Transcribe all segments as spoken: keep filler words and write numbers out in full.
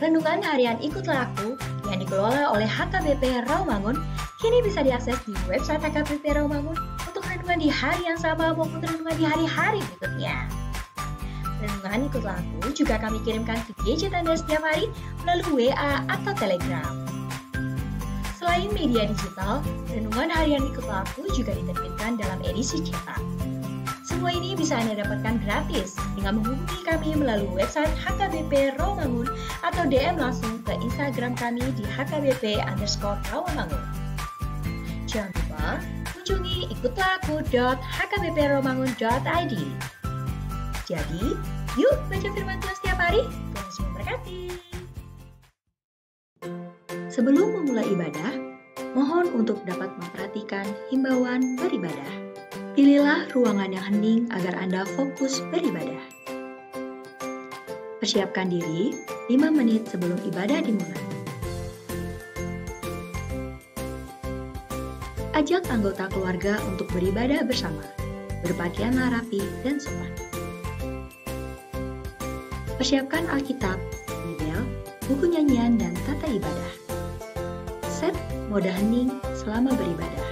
Renungan harian Ikutlah Aku yang dikelola oleh H K B P Rawamangun kini bisa diakses di website H K B P Rawamangun untuk renungan di hari yang sama maupun renungan di hari-hari berikutnya. Renungan Ikutlah Aku juga kami kirimkan ke gadget Anda setiap hari melalui W A atau Telegram. Selain media digital, renungan harian Ikutlah Aku juga diterbitkan dalam edisi cetak. Semua ini bisa Anda dapatkan gratis dengan menghubungi kami melalui website H K B P Rawamangun atau D M langsung ke Instagram kami di H K B P underscore Rawamangun. Jangan lupa kunjungi ikutlah aku dot H K B P rawamangun dot I D. Jadi, yuk baca firman Tuhan setiap hari. Tuhan Yesus memberkati. Sebelum memulai ibadah, mohon untuk dapat memperhatikan himbauan beribadah. Pilihlah ruangan yang hening agar Anda fokus beribadah. Persiapkan diri lima menit sebelum ibadah dimulai. Ajak anggota keluarga untuk beribadah bersama. Berpakaianlah rapi dan sopan. Persiapkan Alkitab, Bibel, buku nyanyian, dan tata ibadah. Set mode hening selama beribadah.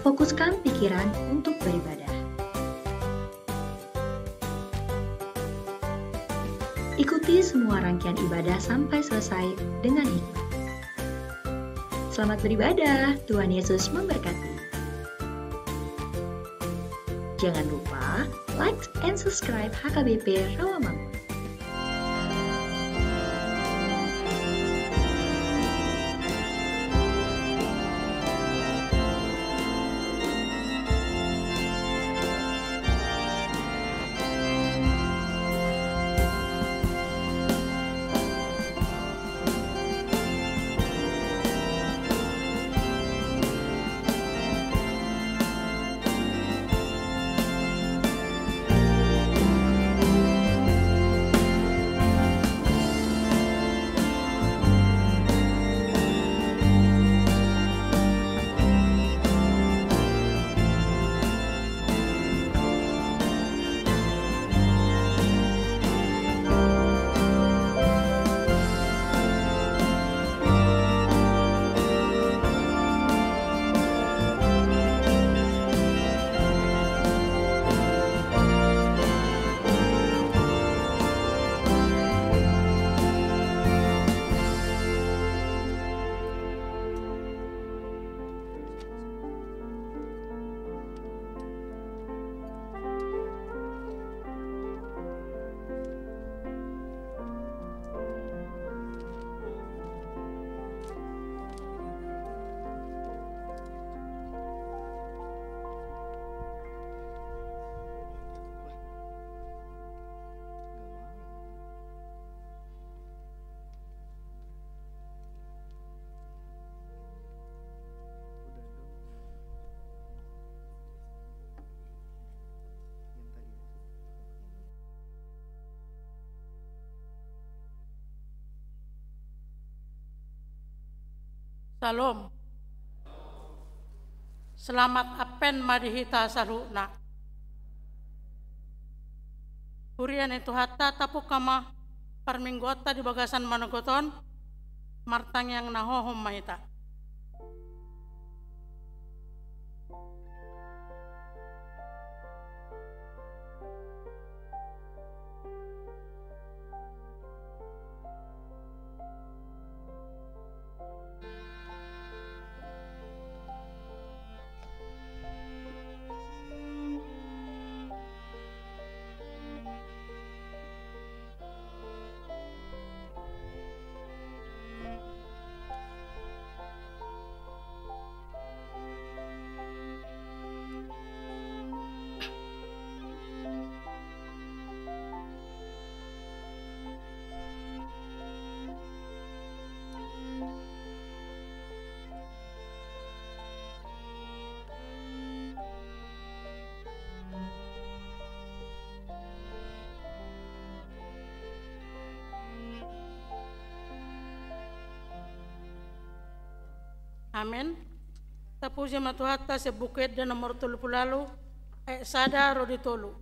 Fokuskan pikiran untuk beribadah. Ikuti semua rangkaian ibadah sampai selesai dengan hikmat. Selamat beribadah, Tuhan Yesus memberkati. Jangan lupa like and subscribe H K B P Rawamangun. Syalom. Selamat Advent ma di hita saluhutna. Huria ni Tuhanta, tapungka ma parmingguonta di bagasan manogot on, martangiang na hohom ma hita. Amen. Tapuji ma Tuhanta sian Buku Ende nomor tolu pulu ualu, ayat sada ro di tolu.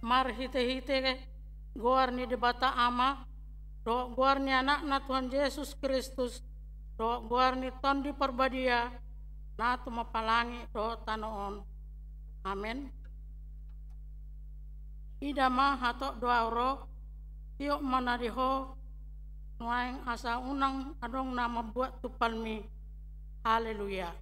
Marhite-hite goar ni Debata Ama, dohot goar ni Anakna Tuhan Jesus Kristus, dohot goar ni Tondi Parbadia, na tumompa langit dohot tano on. Amen. Ida ma hatop do ahu ro, tiop ma na di ho, nuaeng asa unang adong na mambuat tumpalmi. Haleluya.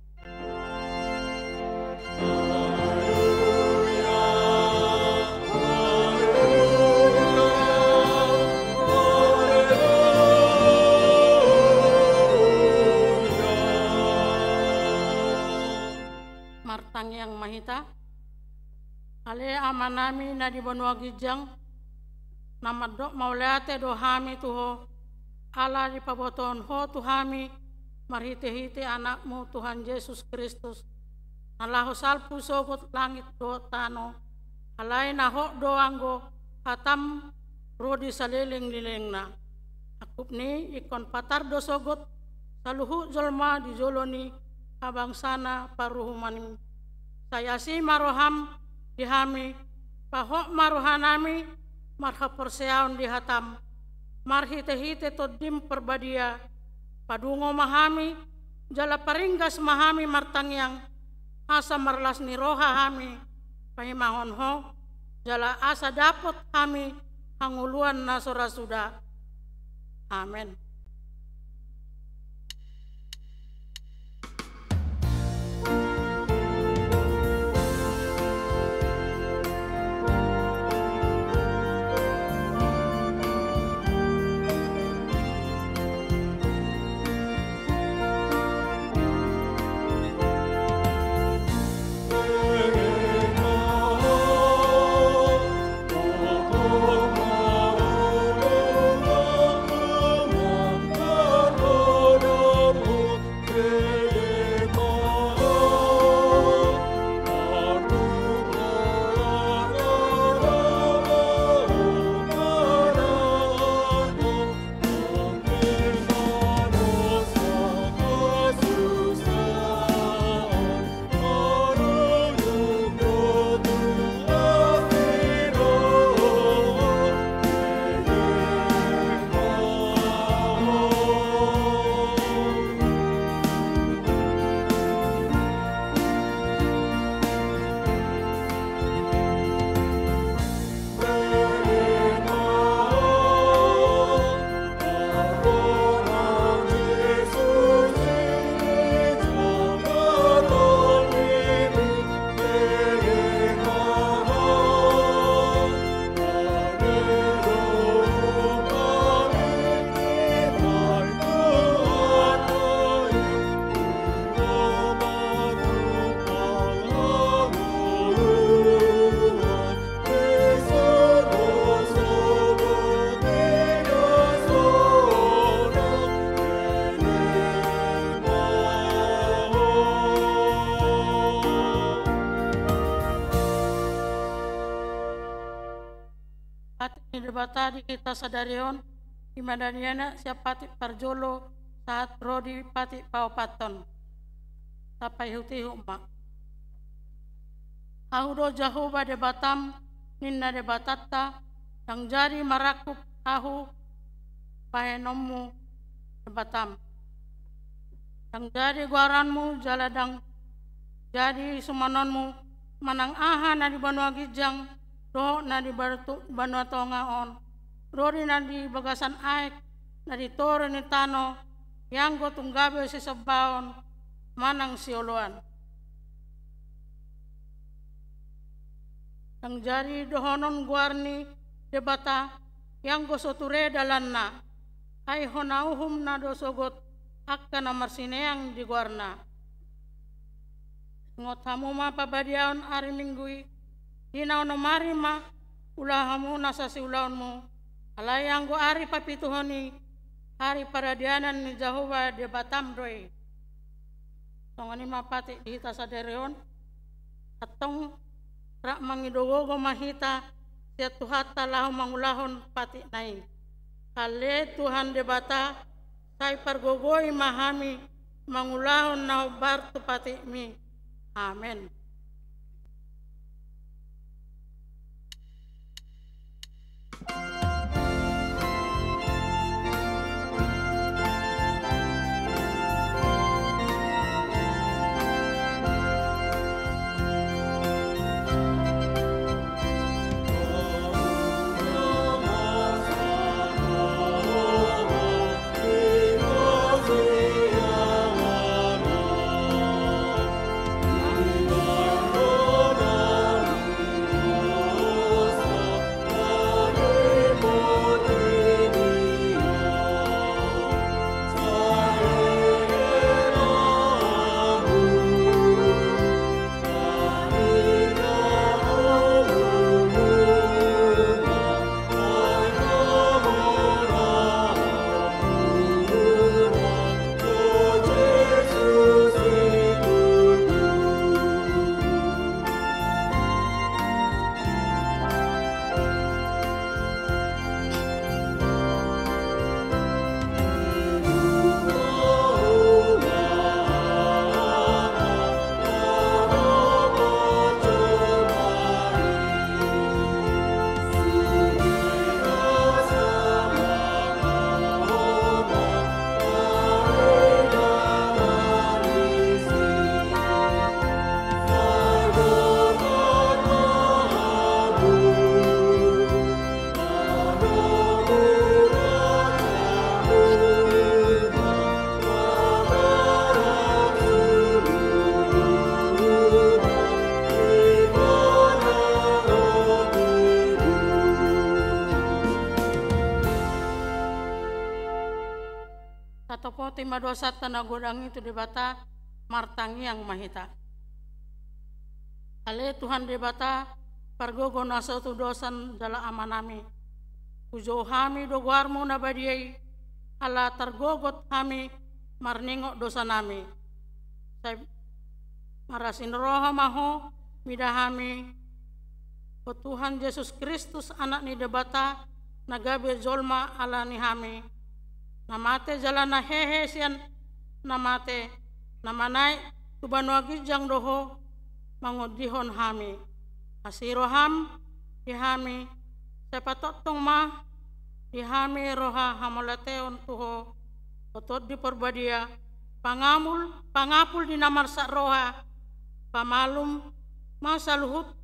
Martangiang ma hita. Ale Amanami na di banua ginjang, na mandok mauliate do hami tu Ho, ala dipabotohon Ho tu hami marhite-hite Anakmu Tuhan Jesus Kristus, na laho salpu sogot langit dohot tano, alai na hot do anggo hataM ro di saleleng-lelengna. Angkup ni i ingkon patar do sogot saluhut jolma di jolo ni habangsana paruhumanMi. Sai asi ma rohaM di hami, pahot ma rohanami marhaporseaon di hataM, marhite-hite TondiM Parbadia, padungo ma hami, jala paringgas ma hami martangiang, asa marlas ni roha hami, paimahon Ho, jala asa dapot hami hangoluan na so ra suda. Amen. Patik ni Debata di hita sadari on, i ma na nienet sian patik parjolo sahat ro di patik paopathon. Tapaihut-ihut ma. Ahu do Jahowa Debatam, ninna Debatanta, ndang jadi marangkup ahu bahenonmu Debatam. Ndang jadi goaranmu jala ndang jadi sumanonmu, manang aha na di banua ginjang dohot na di batu-, banua tonga on, rori na di bagasan aek, na di toru ni tano, ianggo tung gabe sisombaon manang sioloan. Ndang jadi dohonon goar ni Debata, ianggo so ture dalanna, ai hona uhumna do sogot angka na marsineang di goarna. Ingot hamu ma pabadiaon ari Minggu i, di na onom ari ma ulaon hamu nasa siulaonmu, alai anggo ari papituhon i, ari paradianan ni Jahowa Debatam do i. Songon i ma patik di hita sadari on, antong rap mangido gogo ma hita sian Tuhanta laho mangulahon patikna i. Ale Tuhan Debata, sai pargogoi ma hami mangulahon na hombar tu patikmi. Amen. Tapasahat ma dosanta na godang i tu Debata, martangiang ma hita. Ale Tuhan Debata, pargogo na so tudosan jala Amanami, pujou hami do goarmu na badia i, ala targogot hami marningot dosanami. Sai marlas ni roha ma Ho mida hami, Ho Tuhan Jesus Kristus, Anak ni Debata, na gabe jolma ala ni hami, na mate jala na hehe sian na mate, na manaek tu banua ginjang do Ho mangondihon hami. Asi roham di hami, sai patongtong ma di hami roha hamauliateon tu Ho, Ho Tondi Parbadia, pangapul, pangapul di na marsak roha, pamalum ma saluhut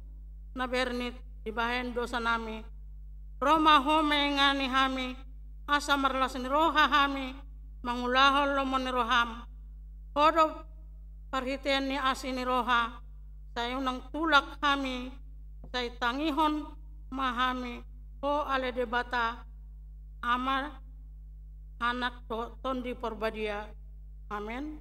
na bernit dibahen dosanami. Ro ma Ho mangingani hami, asa marlas ni roha hami mangulahon lomo ni roham. Ho do parhitean ni asi ni roha, sai unang tulak hami, sai tangihon ma hami Ho ale Debata, Ama, Anak dohot Tondi Parbadia. Amen.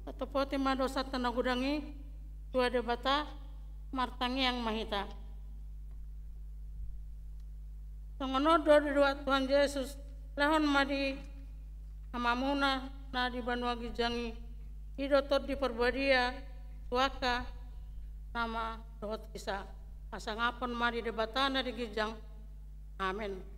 Tatopoti ma dosanta na godang i tu Debata, martangiang ma hita. Songon on do didok Tuhan Jesus, lehon ma di Amamuna na di banua ginjang i, i do Tondi Parbadia tu angka nama dohot hisa. Hasangapon ma di Debata na di ginjang. Amen.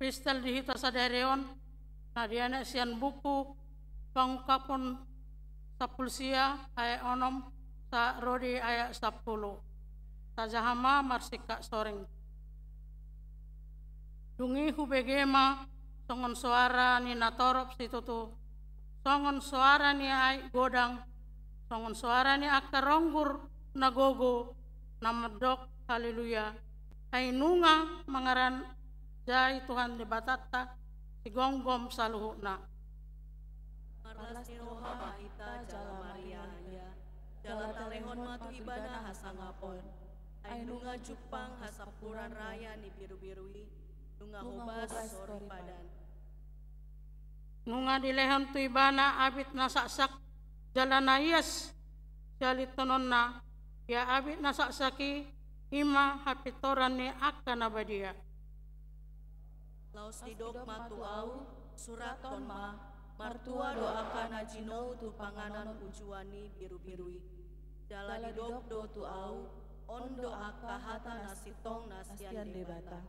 Epistel di hita sadari on, na dianek sian buku Pangungkapon sampulu sia ayat onom sahat ro di ayat sampulu. Tajaha ma marsingkat soring. Dung i hubege ma songon soara ni natorop situtu, songon soara ni aek godang, songon soara ni angka ronggur na gogo, na mandok, Haleluya! Ai nunga mangaranjai Tuhan Debatanta sigomgom saluhutna. Marlas ni roha ma hita jala marria-ria, jala talehon ma tu Ibana hasangapon. Ai nunga jumpang hasampuran raya ni birubiru i, nunga hobas soripadan. Nunga dilehon tu Ibana abit na saksak jala na ias sialintononna, ia abit na saksak i, i ma hapintoran ni angka na badia. Laos didok ma tu ahu, surathon ma, martua do angka na jinou tu panganon ujuan ni birubiru i. Jala didok do tu ahu, on do angka hata na sintong na sian Debata.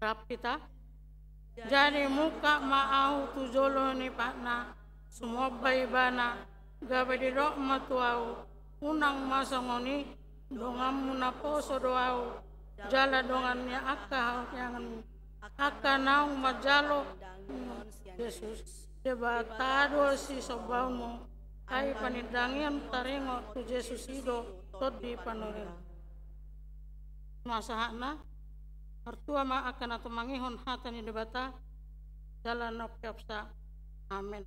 Rap hita. Jadi mungkap ma ahu tu jolo ni patna, sumomba ibana, gabe didok ma tu ahu, unang ma songon i, donganmu naposo do ahu, jala dongan ni angka hahianganmu, angka naung manjalo Jesus. Debata do sisombaonmu, ai panindangion taringot tu Jesus i do tondi panurirang. Sahatna, martua ma angka na tumangihon hata ni Debata, jala na umpeopsa. Amen.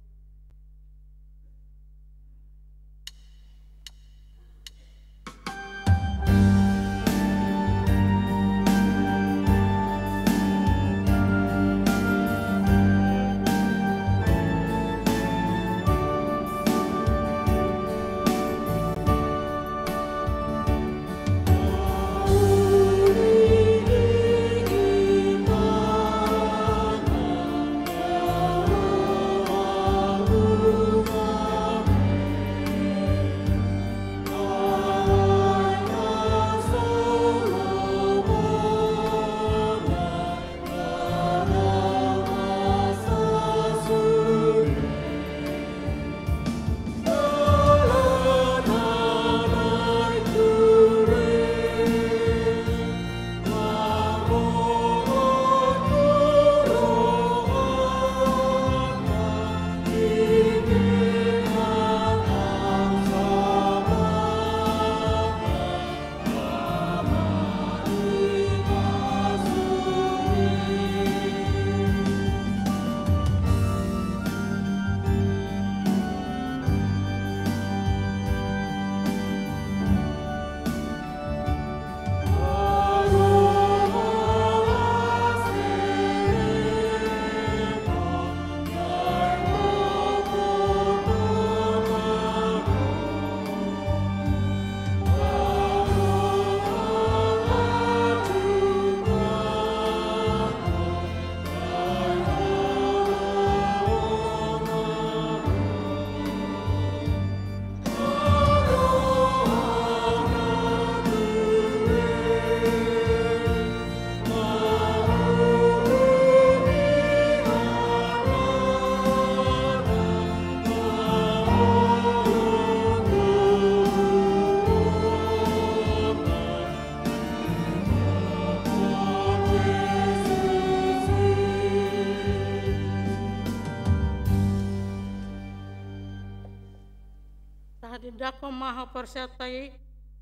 Tahatindangkon ma haporseaonta i,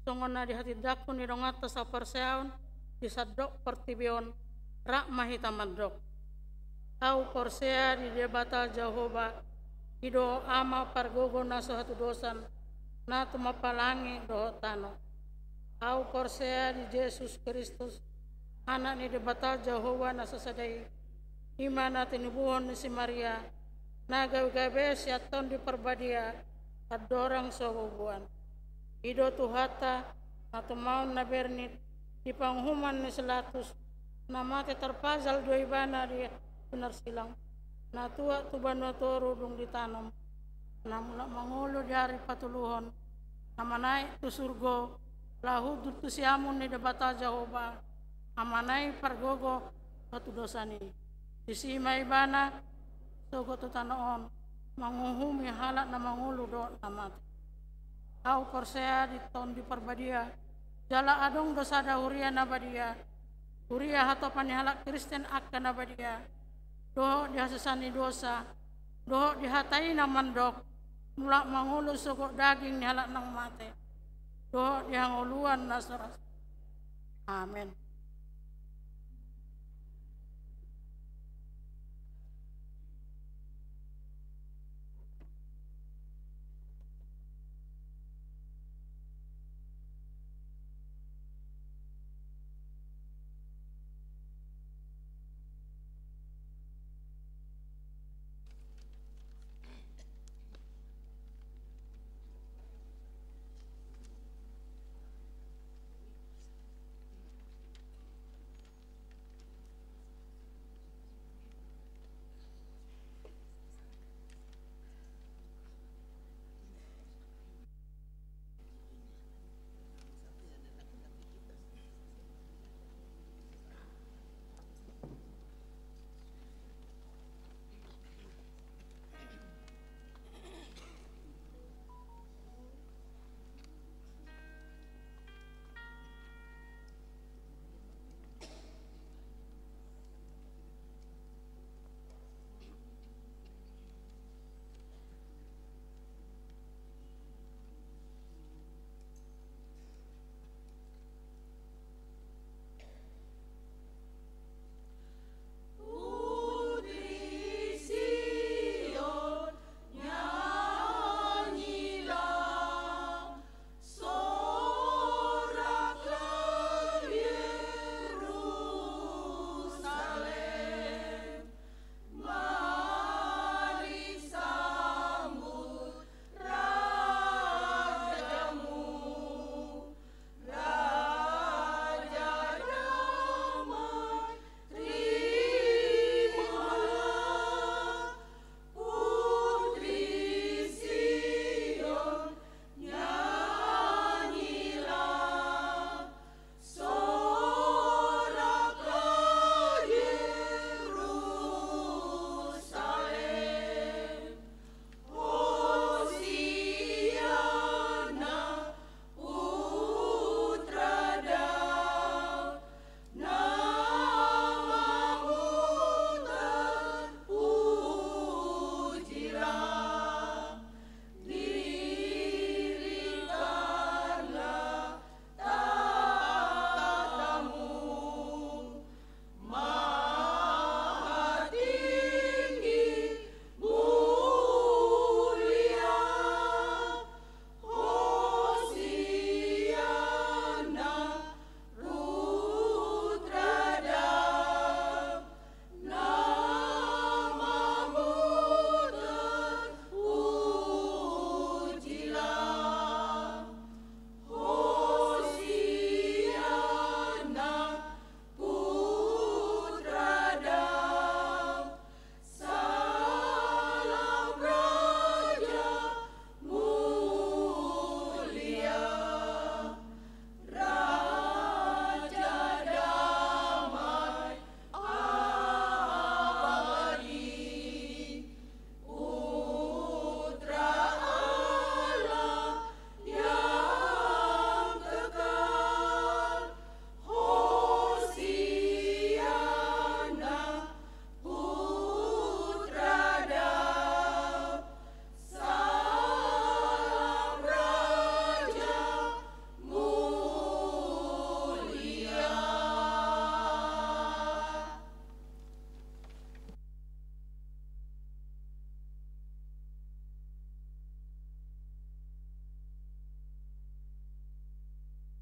songon na dihatindangkon ni donganta saporseaon di sandok portibi on, rap ma hita mandok. Ahu porsea di Debata Jahowa, i do Ama pargogo na so hatudosan, na tumompa langit dohot tano. Ahu porsea di Jesus Kristus, Anak ni Debata Jahowa na sasada i, i ma na tinubuhon ni si Maria, na gabegabe sian Tondi Parbadia, andorang so bubuan. I do Tuhanta, na tumaon na bernit, di panguhuman ni si Latus, na mate tarpajal do ibana di pinarsilang, na tuat tu banua toru dung ditanom, na mulak mangolu di ari patoluhon, na manaek tu surgo, laho hundul tu siamun ni Debata Jahowa, Amana i pargogo hatudosan i. Disi ma ibana sogot tu tano on, manguhumi halak na mangolu dohot na mate. Ahu porsea di Tondi Parbadia, jala adong do sada huria na badia, huria hatopan ni halak Kristen angka na badia, dohot di hasesaan ni dosa, dohot di hata i na mandok, mulak mangolu sogot daging ni halak naung mate, dohot di hangoluan na so ra. Amen.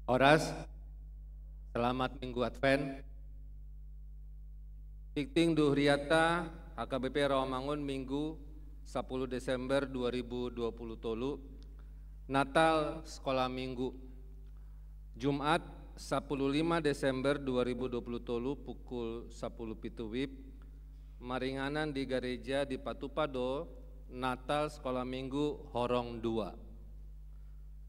Horas. Selamat Minggu Advent. Tingting di hurianta, H K B P Rawamangun, Minggu, sapuluh Desember dua ribu dua puluh tolu. Natal Sekolah Minggu. Jumat, sapuluh lima Desember dua ribu dua puluh tolu, pukul sapuluh pitu WIB. Maringanan di gareja dipatupa do Natal Sekolah Minggu horong dua.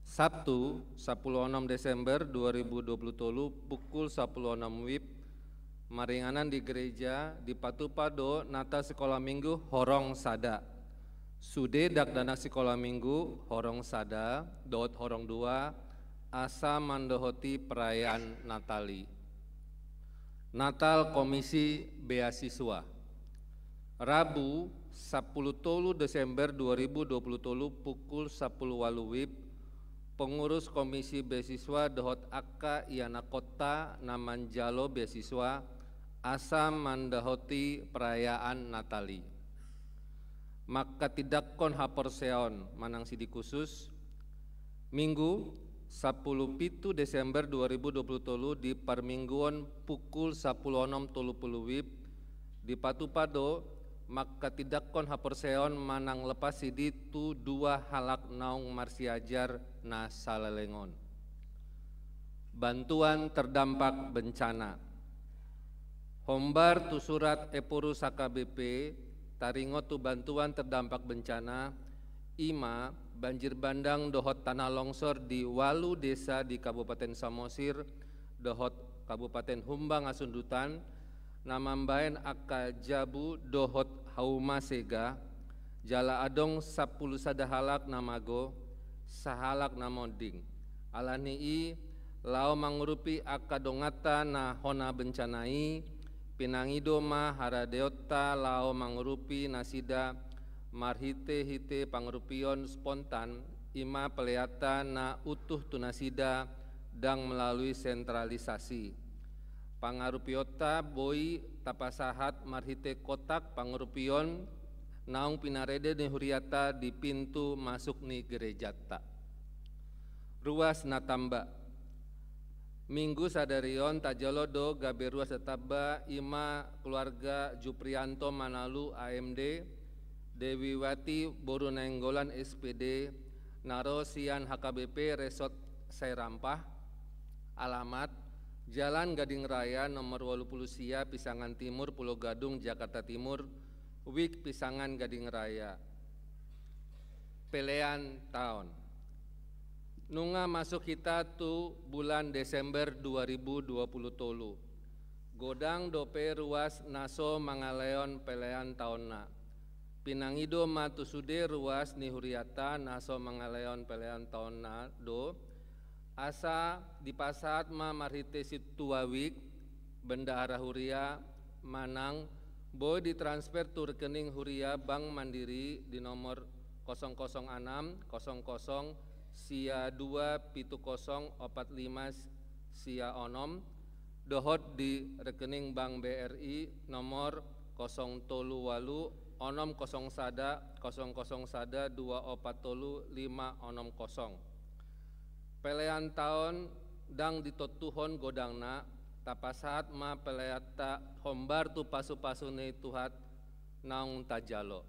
Sabtu, sapuluh onom Desember dua ribu dua puluh tolu, pukul sapuluh onom WIB, maringanan di gareja dipatupa do Natal Sekolah Minggu horong sada. Sude dakdanak Sekolah Minggu horong sada dohot horong dua, asa mandohoti perayaan Natal i. Natal Komisi Beasiswa. Rabu, sapuluh tolu Desember dua ribu dua puluh tolu, pukul sapuluh walu WIB, pengurus Komisi Beasiswa dohot angka ianakhonta na manjalo beasiswa asa mandohoti perayaan Natal i. Manghatindanghon haporseaon manang sidik khusus. Minggu, sapuluh pitu Desember dua ribu dua puluh tolu, di parmingguon, pukul sapuluh onom tolu pulu WIB, dipatupa do manghatindanghon haporseaon manang lepas sidi tu dua halak naung marsiajar na saleleng on. Bantuan terdampak bencana. Hombar tu surat Ephorus H K B P taringot tu bantuan terdampak bencana, i ma banjir bandang dohot tanah longsor di walu desa di Kabupaten Samosir dohot Kabupaten Humbang Hasundutan, na mambahen angka jabu dohot hauma sega, jala adong sampulu sada halak na mago, sahalak na monding. Alani i, laho mangurupi angka donganta na hona bencana i, pinangido ma haradeonta laho mangurupi nasida marhitehite pangurupion spontan, i ma peleanta na utuh tu nasida, ndang melalui sentralisasi. Pangarupionta boi tapasahat marhite kotak pangurupion naung pinarade ni hurianta di pintu masuk ni gerejanta. Ruas na tamba. Minggu sadari on tajalo do gabe ruas na tamba, i ma keluarga Juprianto Manalu, A M D, Dewiwati boru Nainggolan, S P D, na ro sian H K B P Resort Sairampah. Alamat: Jalan Gading Raya nomor walu pulu sia, Pisangan Timur, Pulo Gadung, Jakarta Timur, WIB Pisangan Gading Raya. Pelean taon. Nunga masuk hita tu bulan Desember dua ribu dua puluh tolu. Godang dope ruas na so mangalehon pelean taonna. Pinangido ma tu sude ruas ni hurianta na so mangalehon pelean taonna do, asa dipasahat ma marhite sintua WIB, bendahara huria, manang boi ditransfer tu rekening huria Bank Mandiri di nomor kosong kosong anam kosong kosong sia dua pitu kosong opat lima sia onom, dohot di rekening Bank B R I nomor kosong tolu walu onom kosong sada kosong kosong sada dua opat tolu lima onom kosong. Pelean taon ndang ditontuhon godangna, tapasahat ma peleanta hombar tu pasupasu ni Tuhan naung tajalo.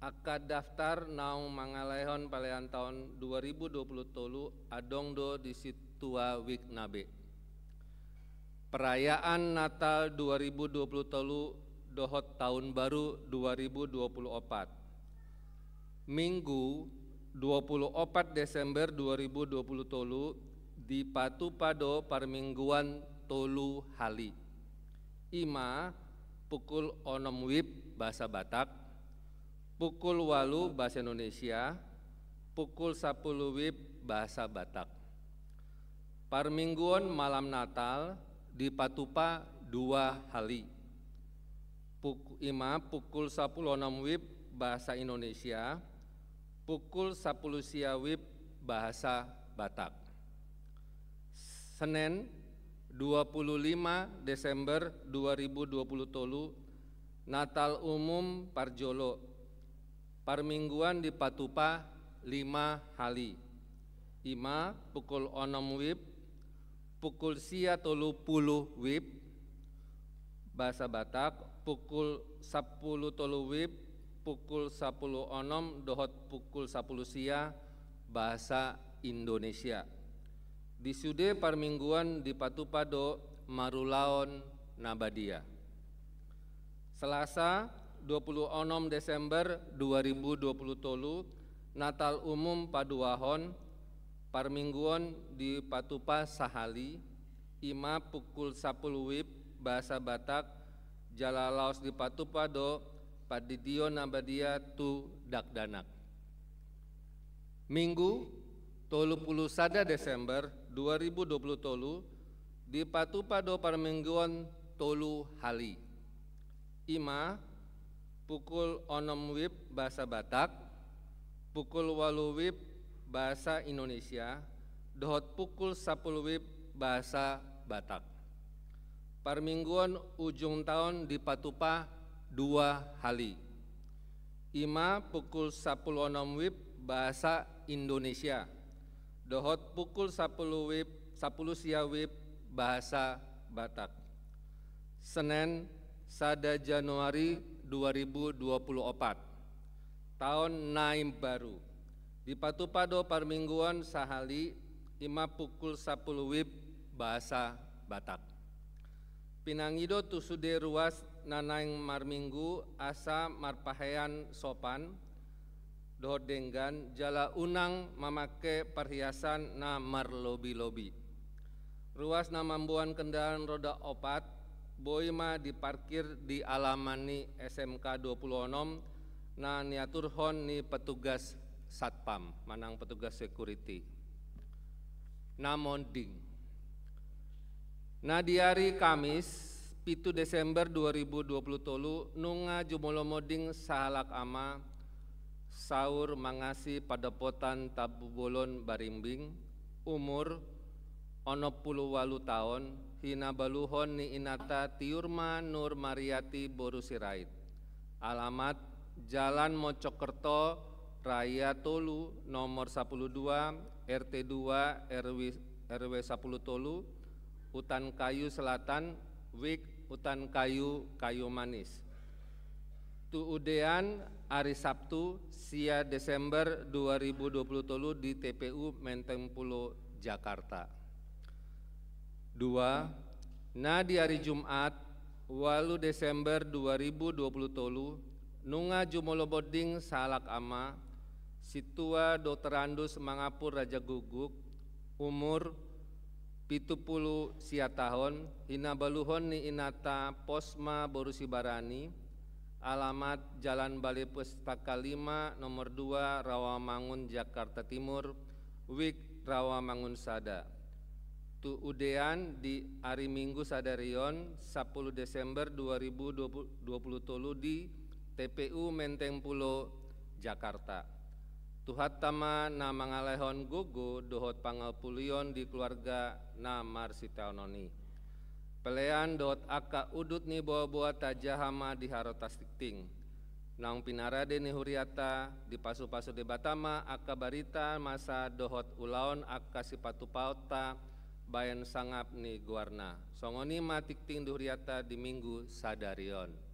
Angka daftar naung mangalehon pelean taon dua ribu dua puluh tolu adong do di sintua WIB na be. Perayaan Natal dua ribu dua puluh tolu dohot Tahun Baru dua ribu dua puluh opat. Minggu, dua puluh opat Desember dua ribu dua puluh tolu, dipatupa do parmingguan tolu hali. I ma pukul onom WIB bahasa Batak, pukul walu bahasa Indonesia, pukul sapuluh WIB bahasa Batak. Parmingguon malam Natal dipatupa dua hali. Puk-, i ma pukul sapuluh onom WIB bahasa Indonesia, pukul sapuluh sia WIB bahasa Batak. Senen, dua puluh lima Desember dua ribu dua puluh tolu, Natal umum parjolo. Parmingguan dipatupa lima hali. Ima pukul onom wib, pukul sia tolu pulu wib, bahasa Batak, pukul sampulu tolu wib, pukul sampulu onom dohot pukul sampulu sia, bahasa Indonesia. Di sude parmingguon dipatupa do marulaon na badia. Selasa, dua puluh onom Desember dua ribu dua puluh tolu, Natal umum paduahon, parmingguon dipatupa sahali, ima pukul sampulu wib, bahasa Batak, jala laos dipatupa do pandidion na badia tu dakdanak. Minggu, tolu puluh sada Desember dua ribu dua puluh tolu, dipatupa do parmingguon tolu hali. Ima, pukul onom wib bahasa Batak, pukul walu wib bahasa Indonesia, dohot pukul sampulu wib bahasa Batak. Parmingguon ujung taon dipatupa dua hali. Ima pukul sampulu onom wib bahasa Indonesia, dohot pukul sampulu wib, sampulu sia wib bahasa Batak. Senen, sada Januari dua ribu dua puluh opat, taon na imbaru. Dipatupa do parmingguon sahali, ima pukul sampulu wib bahasa Batak. Pinangido tu sude ruas na naeng marminggu asa marpahean sopan dohot denggan, jala unang mamangke parhiasan na marlobi-lobi. Ruas na mamboan kendaraan roda opat boi ma diparkir di alaman ni S M K dua puluh onom na niaturhon ni petugas satpam manang petugas security. Na monding. Na di ari Kamis, pitu Desember dua ribu dua puluh tolu, nunga jumolo monding sahalak ama, saur mangasi Padapotan Tampubolon Barimbing, umur onom pulu walu taon, hinabaluhon ni inanta Tiurma Nur Mariati boru Sirait. Alamat, Jalan Mojokerto Raya tolu, nomor sampulu dua, R T dua, R W, R W sampulu tolu, Utan Kayu Selatan, Wik Utan Kayu, Kayu Manis. Tu udean, ari Sabtu, sia Desember dua ribu dua puluh tolu, di T P U Menteng Pulo, Jakarta. Dua, na di ari Jumat, walu Desember dua ribu dua puluh tolu, nunga jumolo monding sahalak ama, Sintua Dokter Andus Mangapul Rajagukguk, umur pitu pulu sia taon, hinabaluhon ni inanta Posma boru Sibarani, alamat Jalan Balai Pustaka lima, nomor dua, Rawamangun, Jakarta Timur, Wik Rawamangun sada. Tu udean di ari Minggu sadari on, sampulu Desember dua ribu dua puluh tolu, di T P U Menteng Pulo, Jakarta. Tuhanta ma na mangalehon gogo dohot pangapulion di keluarga na marsitaonon i. Pelean dohot angka udut ni boaboa tajaha ma di harotas tingting. Naung pinarade ni hurianta, dipasupasu Debata ma angka barita masa dohot ulaon angka sipatupaonta baen sangap ni goarna. Songon i ma tingting di hurianta di Minggu sadari on.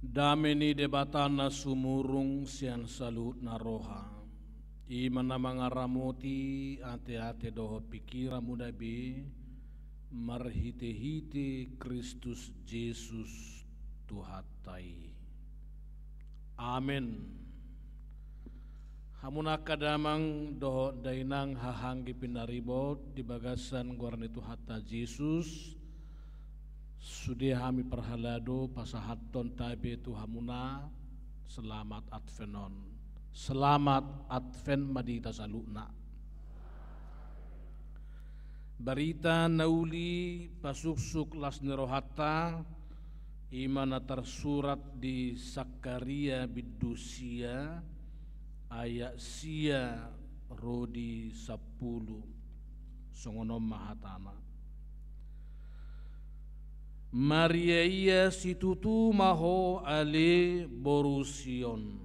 Dame ni Debata na sumurung sian saluhutna roha, i ma na mangaramoti ateate dohot pingkiranmuna be, marhitehite Kristus Jesus Tuhanta i. Amen. Hamu angka damang dohot dainang, haha anggi pinaribot di bagasan goar ni Tuhanta Jesus, sude hami parhalado pasahathon tabe tu hamuna selamat Advent on. Selamat Advent ma di hita saluhutna. Barita na uli pasuksuk las ni rohanta, i ma na tarsurat di Sakaria bindu sia, ayat sia ro di sampulu. Songon on ma hatana: Mariaia situtu ma ho ale boru Sion.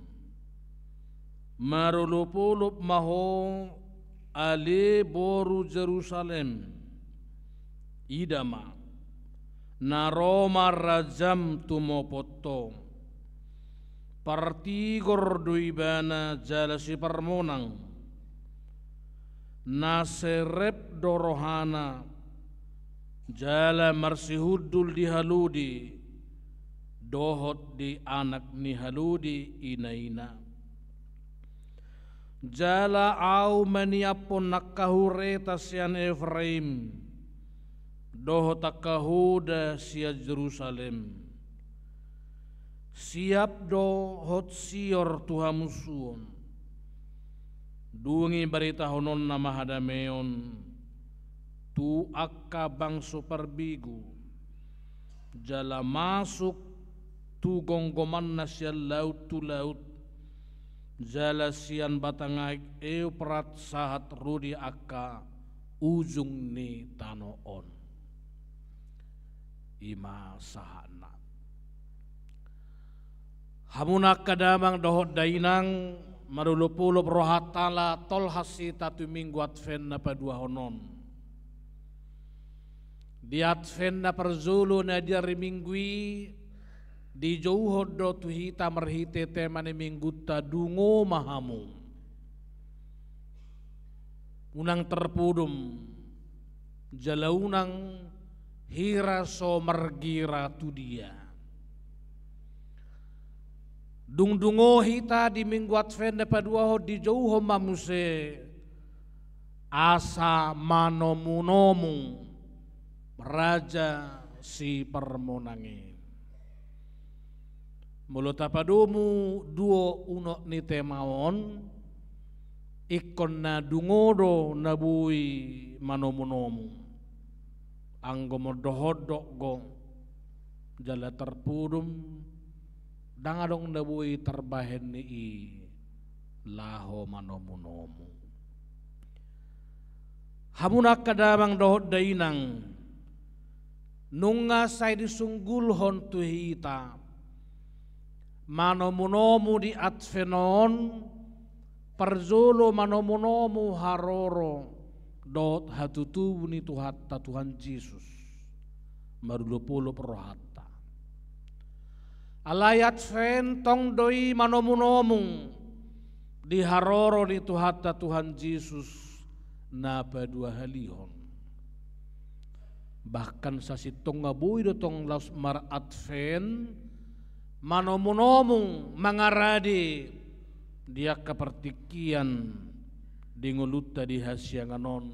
Marolopolop ma ho ale boru Jerusalem. Ida ma, na ro ma rajam tumopot ho. Partigor do ibana jala siparmonang. Na serep do rohana jala marsihundul di halode dohot di anak ni halode inaina. Jala Ahu maniaphon angka hureta sian Efraim dohot angka hoda sian Jerusalem. Siap do hot sior tu hamusuon. Dung i baritahononna ma hadameon tu angka bangso parbegu, jala masuk tu gomgomanna sian laut tu laut, jala sian batang aek Euprat sahat ro di angka ujung ni tano on. I ma sahatna. Hamu angka damang dohot dainang, marolopolop rohanta ala tolhas hita tu Minggu Advent na paduahon on. Di Advent na parjolo na di ari Minggu i, dijouhon do tu hita marhite tema ni Minggunta, dungo ma hamu. Unang tarpudum, jala unang hira so margira tu dia. Dung dungo hita di Minggu Advent na paduahon, dijouhon ma muse asa manomunomu Raja Siparmonang i. Molo tapadomu duo unok ni tema on, ingkon na dungo do na boi manomunomu. Anggo mondok-ondok do jala tarpudum, ndang adong na boi tarbahen ni i laho manomunomu. Hamu angka damang dohot dainang, nunga sai disunggulhon tu hita manomunomu di Advent on, parjolo manomunomu haroro dohot hatutubu ni Tuhanta Tuhan Jesus, marolopolop rohanta. Alai Advent tong do i manomunomu di haroro ni Tuhanta Tuhan Jesus na paduahalihon. Bahkan sasintongna boi do tong laos mar-Advent manomunomu mangarade di angka partingkian di ngolunta di hasiangan on,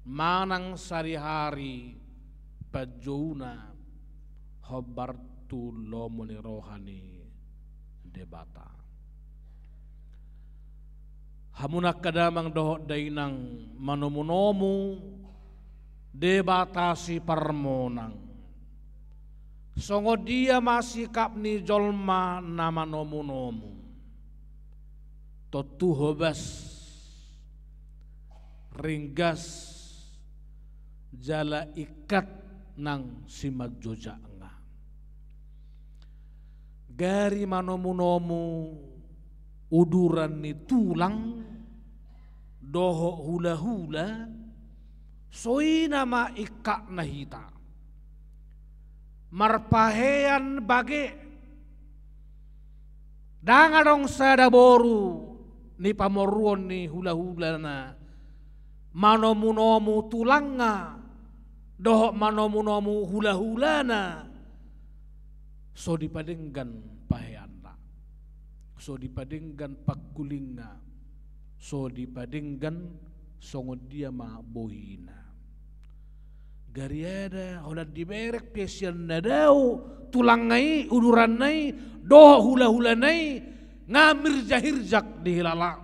manang sadihari panjouna hombar tu lomo ni roha ni Debata. Hamu angka damang dohot dainang, manomunomu Debata Siparmonang. Songon dia ma sikap ni jolma na manomunomu? Tontu hobas, ringgas, jala ingkat nang simanjojak nga. Gari manomunomu uduran ni tulang dohot hulahula, songon i ma ingkatna hita. Marpahean bage, Ndang adong sada boru ni pamoruon ni hulahulana manomunomu tulangna dohot manomunomu hulahulana so dipadenggan paheanna, so dipadenggan pangkulingna, so dipadenggan songon dia ma bohina. Gariada holan dibereng pe sian na dao tulangna i, uduranna i, dohot hulahulana i, nga mirjahirjak dihilala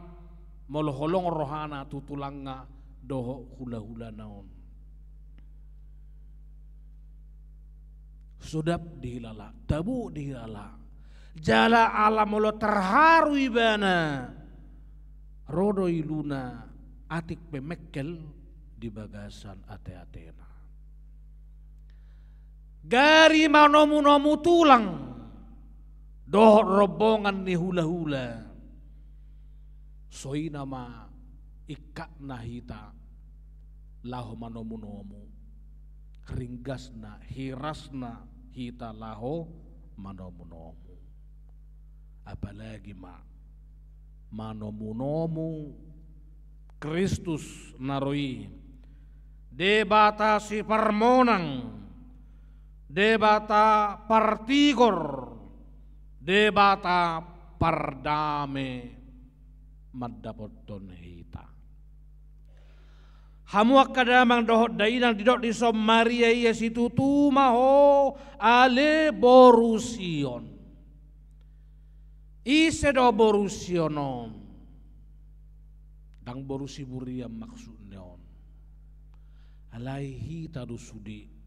molo holong rohana tu tulangna dohot hulahulana on. Sodap dihilala, tabo dihilala. Jala ala molo terharu ibana, ro do iluna atik pe mengkel di bagasan ateatena. Gari manomunomu tulang dohot rombongan ni hulahula, so i nama ingkatna hita laho manomunomu, ringgasna, hirasna hita laho manomunomu. Apalagi ma manomunomu Kristus na ro i, Debata siparmonang, Debata partigor, Debata pardame mandapothon hita. Hamu angka damang dohot dainang, didok dison, Maria ia situtu ma ho ale boru Sion. Ise do boru Sion on? Ndang boru siburian maksudna on. Alai hita do sude.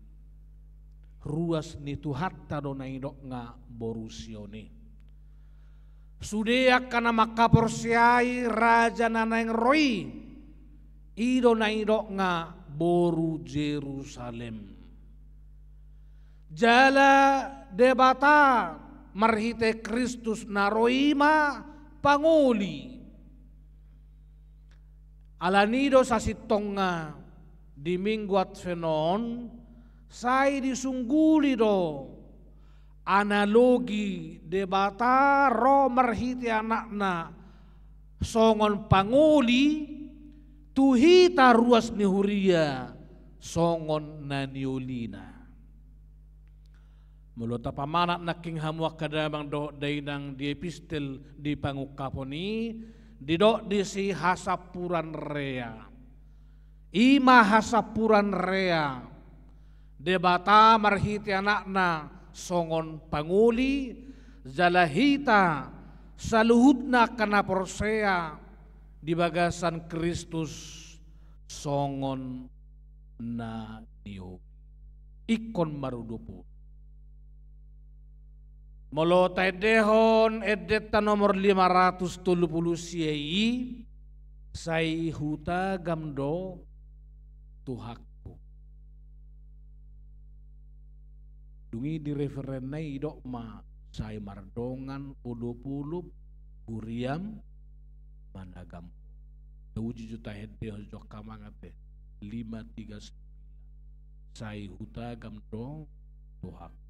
Ruas ni Tuhanta do na nidokna boru Sion i. Sude angka na mangkaporseai Raja na naeng ro i, i do na nidokna boru Jerusalem. Jala Debata marhite Kristus na ro i ma pangoli. Alani do sasintongna di Minggu Advent on, sai disungguli do analogi Debata ro marhite Anakna songon pangoli tu hita ruas ni huria songon na niolina. Molo tapamanat nangkin hamu angka damang dohot dainang di epistel di pangungkapon i, didok disi hasampuran rea. I ma hasampuran rea, Debata marhite Anakna songon pangoli, jala hita saluhutna angka na porsea di bagasan Kristus songon na nioli. Ingkon marudop on. Molo taendehon endenta nomor lima ratus tolu pulu sia i, sai hutagam do Tuhanku. Dung i di referenna i didok ma, sai mardongan olopolop huriam managam. Tauji jo taendehon jo angka amang ate, lima tiga sembilan. Sai hutagam do Tuhan.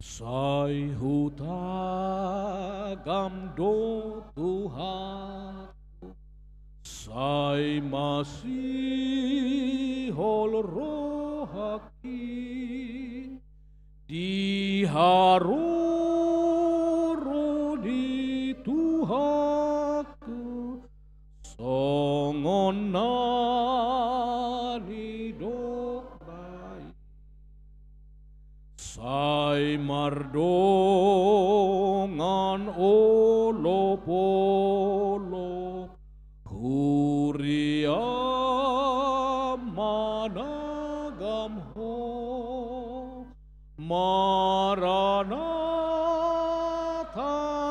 Sai hutagam do Tuhan, sai masihol rohangki di haroro ni Tuhanku, songon na nidok bayu. Sai mardongan olopolop huriam managam Ho. Maranatha,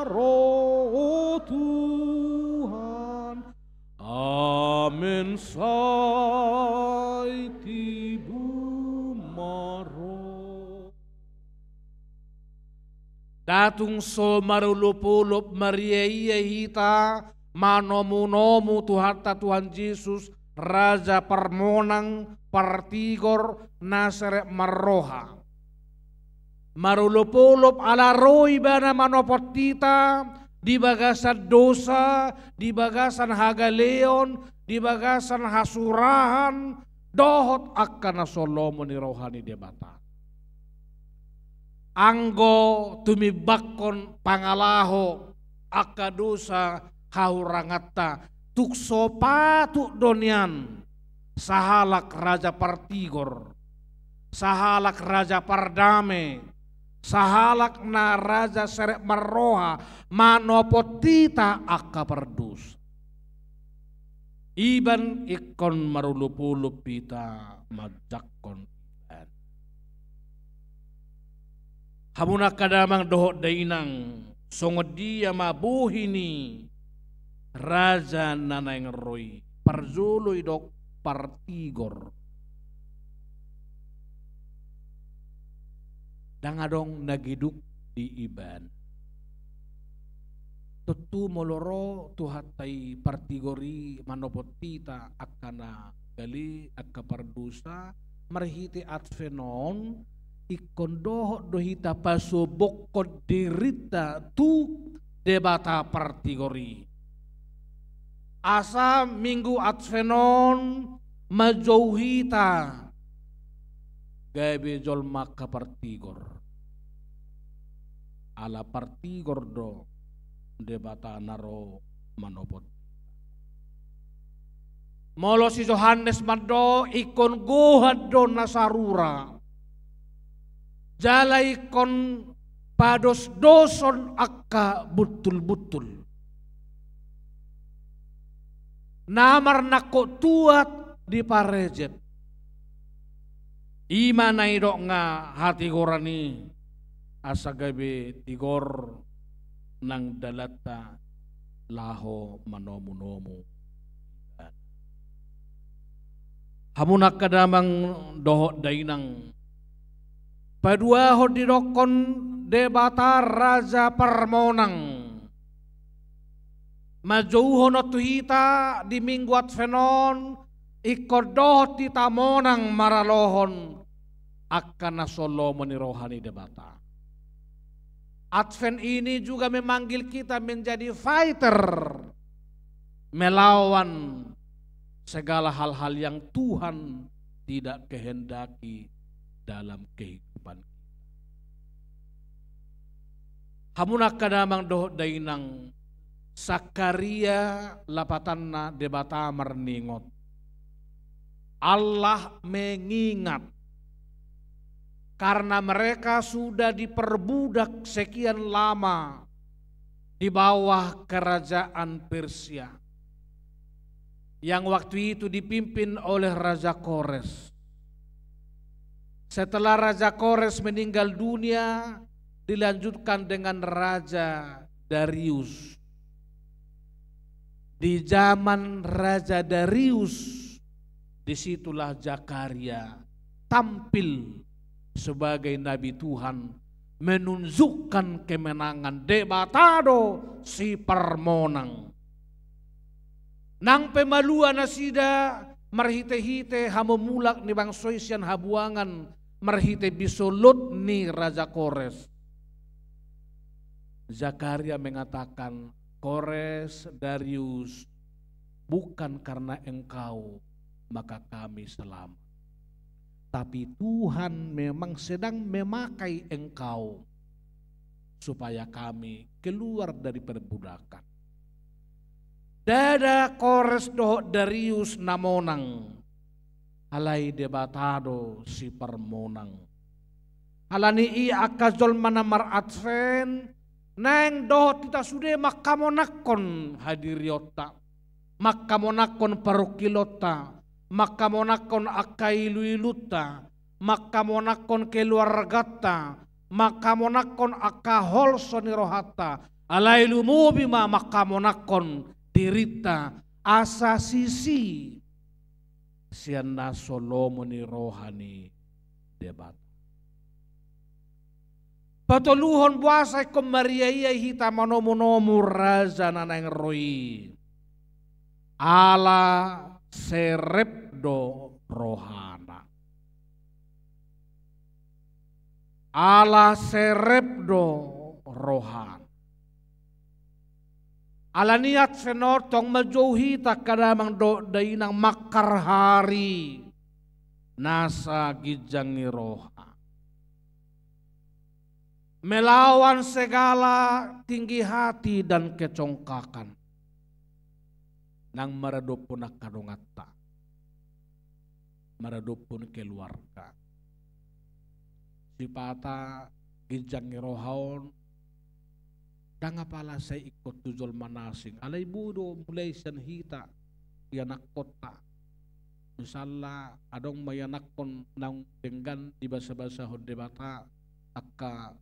ro Tuhan. Amen, sai tibu ma ro. Nda tung so marolopolop mariaia hita manomunomu Tuhanta Tuhan Jesus raja parmonang, partigor, na serep marroha. Marolopolop ala ro ibana manopot hita di bagasan dosa, di bagasan hagaleon, di bagasan hasurahan, dohot angka na so lomo ni roha ni Debata. Anggo tumimbangkon pangalaho angka dosa hahuranganta, tung so patut do nian sahalak raja partigor, sahalak raja pardame, sahalak na raja serep marroha manopot hita angka pardosa. Iban ingkon marolopolop hita manjangkon Ibana. Hamu na angka damang dohot dainang, songon dia ma bohi ni raja na naeng ro i? Parjolo didok partigor. Ndang adong na geduk di ibana. Tontu molo ro Tuhanta i partigor i manopot hita angka na gale, angka pardosa, marhite Advent on ingkon dohot do hita pasobokkon dirinta tu Debata partigor i. Asa Minggu Advent on manjou hita gabe jolma angka partigor. Ala partigor do Debata na ro manopot. Molo si Johannes mandok ingkon gohan do na sarura. Jala ingkon padosdoson angka buntulbuntul. Na marnangkok tuat diparejet. I ma na nidok nga hatigoran i, asa gabe tigor nang dalanta laho manomunomu. Hamu na angka damang dohot dainang, paduahon didokkon Debata Raja Parmonang. Manjouhon on tu hita di Minggu Advent on, ingkon dohot hita monang maralohon angka na so lomo ni roha ni Debata. Advent ini juga memanggil kita menjadi fighter melawan segala hal-hal yang Tuhan tidak kehendaki dalam kehidupan kita. Hamu na angka damang dohot dainang, Sakaria lapatanna Debata marningot. Allah mengingat karena mereka sudah diperbudak sekian lama di bawah kerajaan Persia yang waktu itu dipimpin oleh Raja Kores. Setelah Raja Kores meninggal dunia, dilanjutkan dengan Raja Darius. Di zaman Raja Darius, disitulah Zakaria tampil sebagai nabi Tuhan, menunjukkan kemenangan. Debata do si parmonang. Nang pe malua nasida marhitehite hamomulak ni bangso i sian habuangan marhite bisolot ni Raja Kores. Zakaria mengatakan, "Kores, Darius, bukan karena engkau maka kami selamat. Tapi Tuhan memang sedang memakai engkau supaya kami keluar dari perbudakan." Ndada Kores dohot Darius na monang, alai Debata do si parmonang. Ala ni i angka jolma na mar-Advent, naeng dohot hita sude mangkamonangkon hadirionta, mangkamonangkon parungkilonta, mangkamonangkon angka iluilunta, mangkamonangkon keluarganta, mangkamonangkon angka holso ni rohanta, alai lumobi ma mangkamonangkon dirinta, asa sisi sian na so lomo ni roha ni Debata. Patoluhon, boasa ingkon mariaiai hita manomunomu Raja na naeng ro i? Ala serep do rohana. Ala serep do rohana. Alani i, Advent on tong manjou hita angka damang dohot dainang mangharhari nasa ginjang ni roha, melawan segala tinggi hati dan kecongkakan, nang maradophon angka donganta, maradophon keluarga. Sipata ginjang ni roha on ndang apala sai ingkon tu jolma na asing. Alai boi do mulai sian hita, ianakkonta. Misalna, adong ma ianakkon naung denggan dibasabasahon Debata angka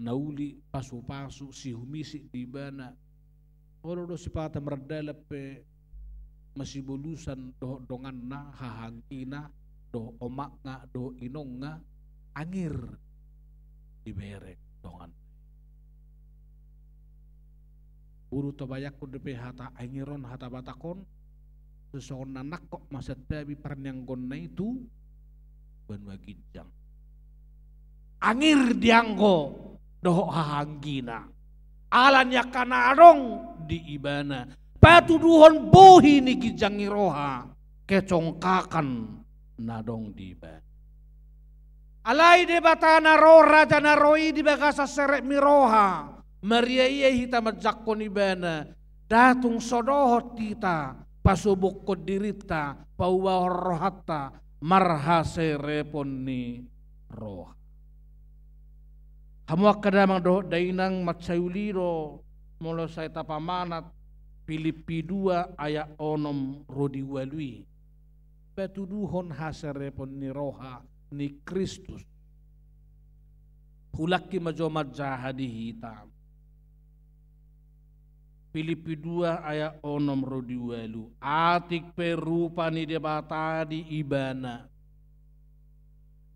na uli, pasupasu, sihumisik di ibana. Olo do sipata mardalan pe masibolusan dohot donganna, hahaanggina, dohot omakna, dohot inongna, angir dibereng donganna. Boi do tabayangkon dope hata angir on, hata Batak on, songon na nangkok ma santabi parnianggonna i tu banua ginjang. Angir dianggo dohot hahaanggina, ala ni angka na adong di ibana, patuduhon bohi ni ginjang ni roha, kecongkakan na adong di ibana. Alai Debata na ro, Raja na ro i di bagasan serep ni roha, mariaia hita manjangkon ibana, nda tung so dohot hita pasobokhon dirinta, paubahon rohanta marhaserepon ni roha. Hamu angka damang dohot dainang, mansai uli do molo sai tapamanat Pilippi dua ayat onom ro di ualu i. Patuduhon haserepon ni roha ni Kristus. Hulangki ma jo manjaha di hita. Pilippi dua ayat onom ro di ualu. Atik pe rupa ni Debata di ibana,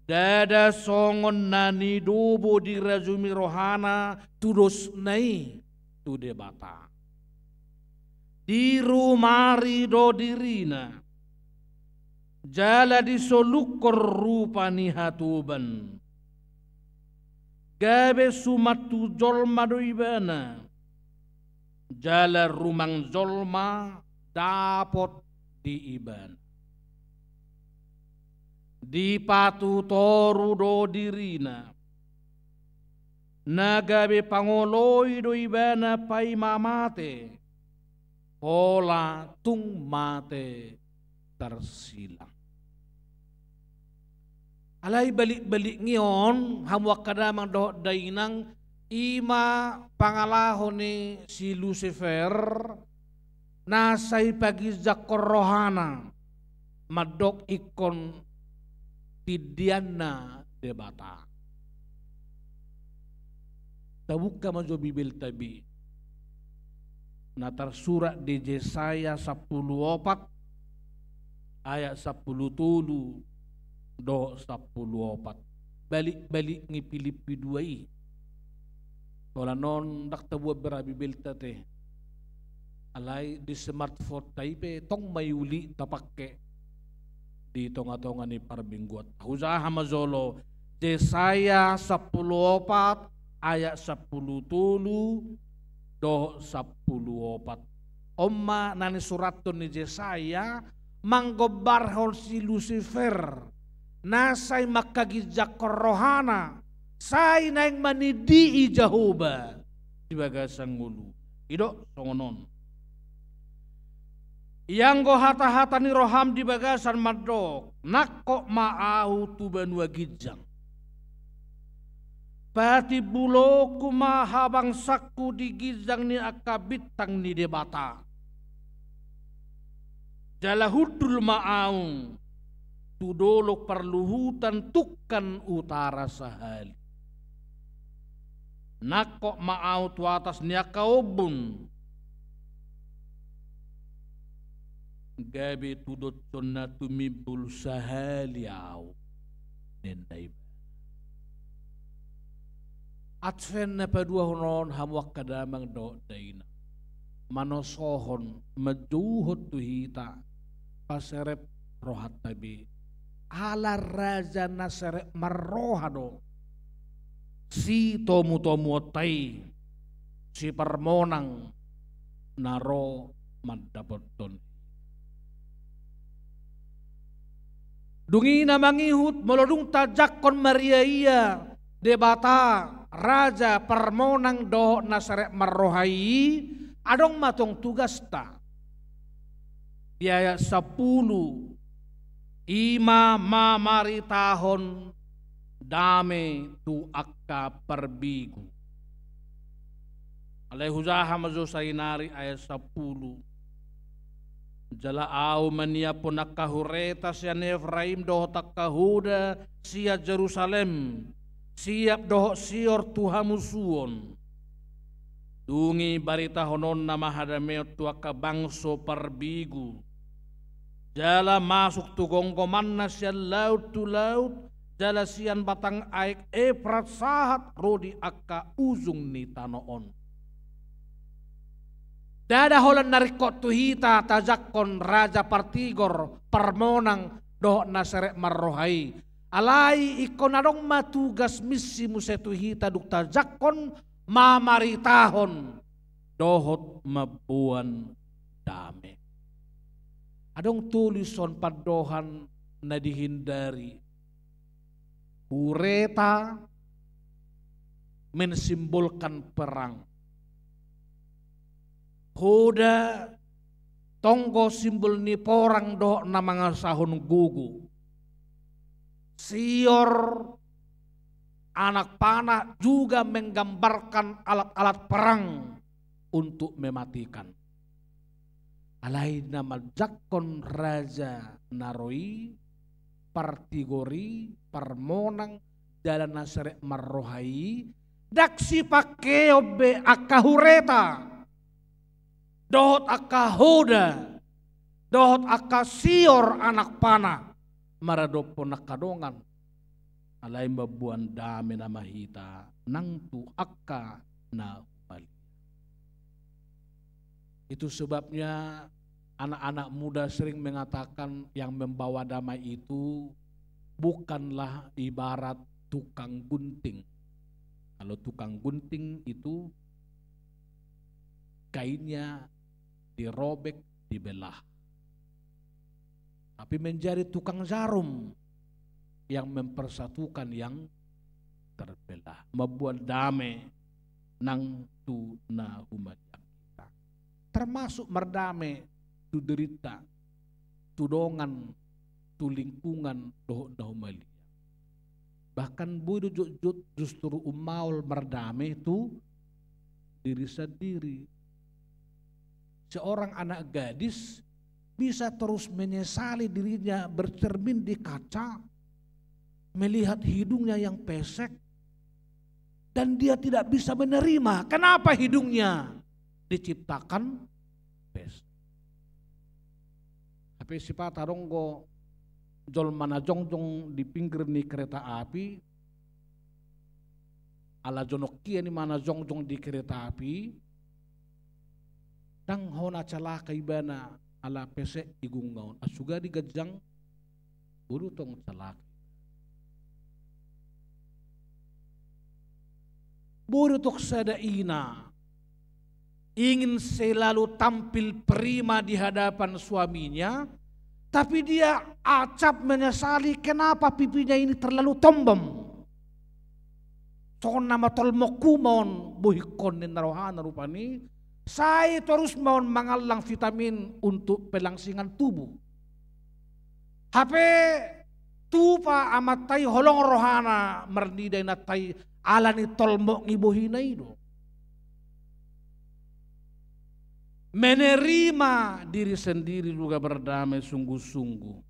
ndada songon na nidobo dirajumi rohana tudosna i tu Debata. Dirumari do dirina, jala disolukhon rupa ni hatoban. Gabe suman tu jolma do ibana, jala rumang jolma dapot di ibana. Dipatutoru do dirina, na gabe pangoloi do ibana paima mate, pola tung mate tarsilang. Alai balik-balik ni on, hamu angka damang dohot dainang, i ma pangalaho ni si Lusifer, na sai paginjangkon rohana, mandok ingkon tindianna Debata. Tabuka ma jo Bibelta be, na tarsurat di Jesaya sampulu opat, ayat sampulu tolu dohot sampulu opat. Balik-balik ni Pilippi dua i. Holan on ndang tabuat be ra Bibelta te. Alai di smartphoneta i pe tong ma i uli tapangke di tonga-tonga ni parmingguanta. Hujaha ma jolo Jesaya sampulu opat ayat sampulu tolu dohot sampulu opat. On ma na nisurathon ni Jesaya manggombarhon si Lusifer, na sai mangkaginjangkon rohana, sai naeng manindii Jahowa di bagasan ngolu. Didok songon on. Ianggo hata-hata ni roham di bagasan mandok, nangkok ma ahu tu banua ginjang. Patimbulonku ma habangsangku di ginjang ni angka bintang ni Debata. Jala hundul ma ahu tu dolok parluhutan tungkan utara sahali. Nangkok ma ahu tu atas ni angka ombun, gabe tudoshon na tumimbul sahali ahu, ninna Ibana. Advent na paduahon on, hamu angka damang dohot dainang, manosohon, manjouhon tu hita paserep rohanta be. Ala raja na serep marroha do sitomutomuonta i, si parmonang na ro mandapothon. Dung i na mangihut, molo dung tajangkon ma riaia Debata, raja, parmonang dohot na serep marroha i, adong ma tong tugasta. Di ayat sampulu, i ma mamaritahon dame tu angka parbigu. Alai hujaha ma jo sainari ayat sampulu. Jala ahu maniaphon angka hureta sian Efraim dohot angka hoda sian Jerusalem, siap dohot sior tu hamusuon. Dung i baritahononna ma hadameon tu angka bangso parbigu. Jala masuk tu gomgomanna sian laut tu laut, jala sian batang aek Efrat sahat ro di angka ujung ni tano on. Ndada holan na ringkot tu hita tajangkon raja partigor, parmonang, dohot na serep marroha i. Alai ingkon adong ma tugas misi muse tu hita dung tajangkon mamaritahon dohot mamboan dame. Adong tulis on pandohan na dihindari. Hureta mensimbolkan perang. Hoda tonggo simbol ni porang dohot na mangasahon gogo. Sior anak panah juga menggambarkan alat-alat perang untuk mematikan. Alai na manjangkon raja na ro i, partigor i, parmonang, jala na serep marroha i, ndang sipangkeon be angka hureta, dohot angka hoda, dohot angka sior anak panah maradophon angka dongan. Alai mamboan dame nama hita nang tu angka na humaliang. Itu sebabnya anak-anak muda sering mengatakan yang membawa damai itu bukanlah ibarat tukang gunting. Kalau tukang gunting itu kainnya dirobek, dibelah. Tapi menjadi tukang jarum yang mempersatukan yang terbelah. Mamboan dame nang tu na humaliang hita. Termasuk mardame tu dirinta, tu dongan, tu lingkungan dohot na humaliang. Bahkan boi do jotjot justru ummaol mardame tu diri sendiri. Seorang anak gadis bisa terus menyesali dirinya bercermin di kaca, melihat hidungnya yang pesek, dan dia tidak bisa menerima kenapa hidungnya diciptakan pesek. Hape sipata adong do jolma na jongjong di pinggir ni kereta api, ala jonok ia ni ma na jongjong di kereta api, ndang hona calaka ibana ala pesek igunga on. Asuga di ganjang, boi do tong calaka. Boi do tong sada ina ingin selalu tampil prima di hadapan suaminya, tapi dia acap menyesali kenapa pipinya ini terlalu tombom. Songon na matolmok huma on bohingkon ninna rohana rupani, sai torus ma on mangallang vitamin untuk pelangsingan tubuh. Hape tupa amanta i holong rohana marnida inanta i ala ni tolmok ni bohina i do. Menerima diri sendiri juga berdamai sungguh-sungguh.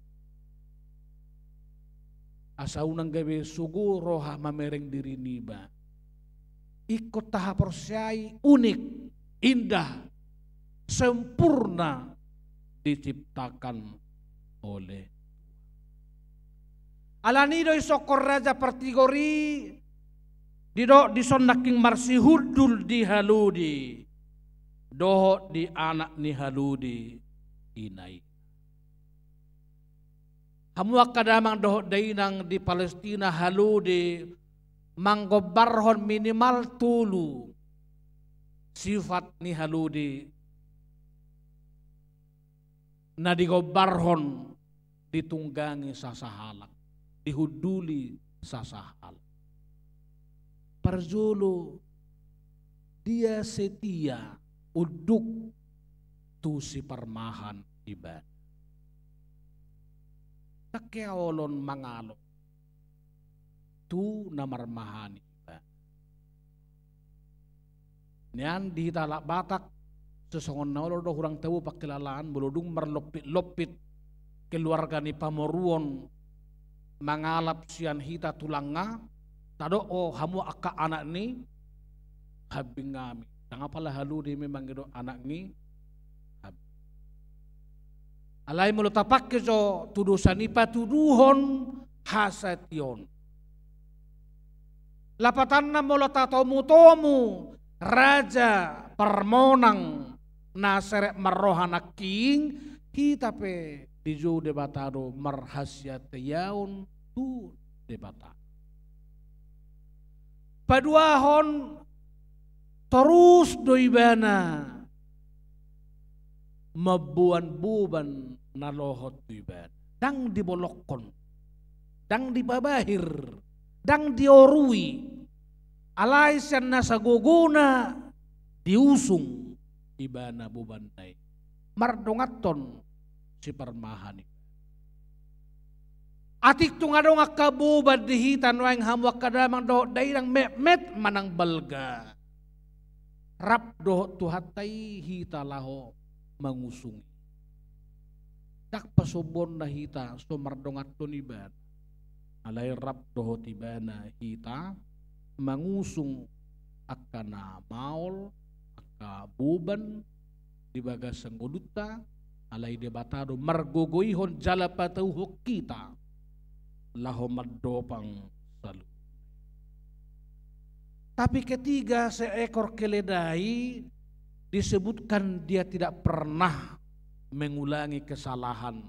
Asa unang gabe sogo roha mamereng diri niba. Ingkon tahaporseai unik, indah, sempurna diciptakan oleh Tuhan. Alani do isokkon raja partigor i didok dison nangkin marsihundul di halode dohot di anak ni halode i na i. Hamu angka damang dohot dainang di Palestina, halode manggombarhon minimal tolu sifat ni halode na digombarhon, ditunggangi sasahalak, dihunduli sasahalak. Parjolo, dia setia unduk tu siparmahan ibana. Ndang hea holon mangalo tu na marmahani ibana. Nian di hita halak Batak, sesongon na olo do hurang tabo pangkilalaan, molo dung marlompit-lompit keluarga ni pamoruon mangalap sian hita tulangna, tadok, o, hamu angka anak ni hambing nami. Ndang apala halode memang i do anak ni hambing. Alai molo tapangke jo tu dosa ni patuduhon hasation. Lapatanna molo tatomu-tomu raja parmonang na serep marroha nangkin, hita pe dijou Debata do marhasatiaon tu Debata. Paduahon, torus do ibana mamboan boban na lohot tu ibana. Ndang dibolongkon, ndang dipabahir, ndang diorui. Alai sian nasa gogona diusung ibana bobanna i. Mardonganhon siparmahan i. Atik tung adong angka boban di hita nuaeng, hamu angka damang dohot dainang, metmet manang balga, rap dohot Tuhanta i hita laho mangusung i. Ndang pasombonna hita so mardonganhon ibana. Alai rap dohot ibana hita mangusung angka na maol, angka boban di bagasan ngolunta, alai Debata do margogoihon jala patauhon hita laho mandopang saluhutna. Tapi ketiga, seekor keledai disebutkan dia tidak pernah mengulangi kesalahan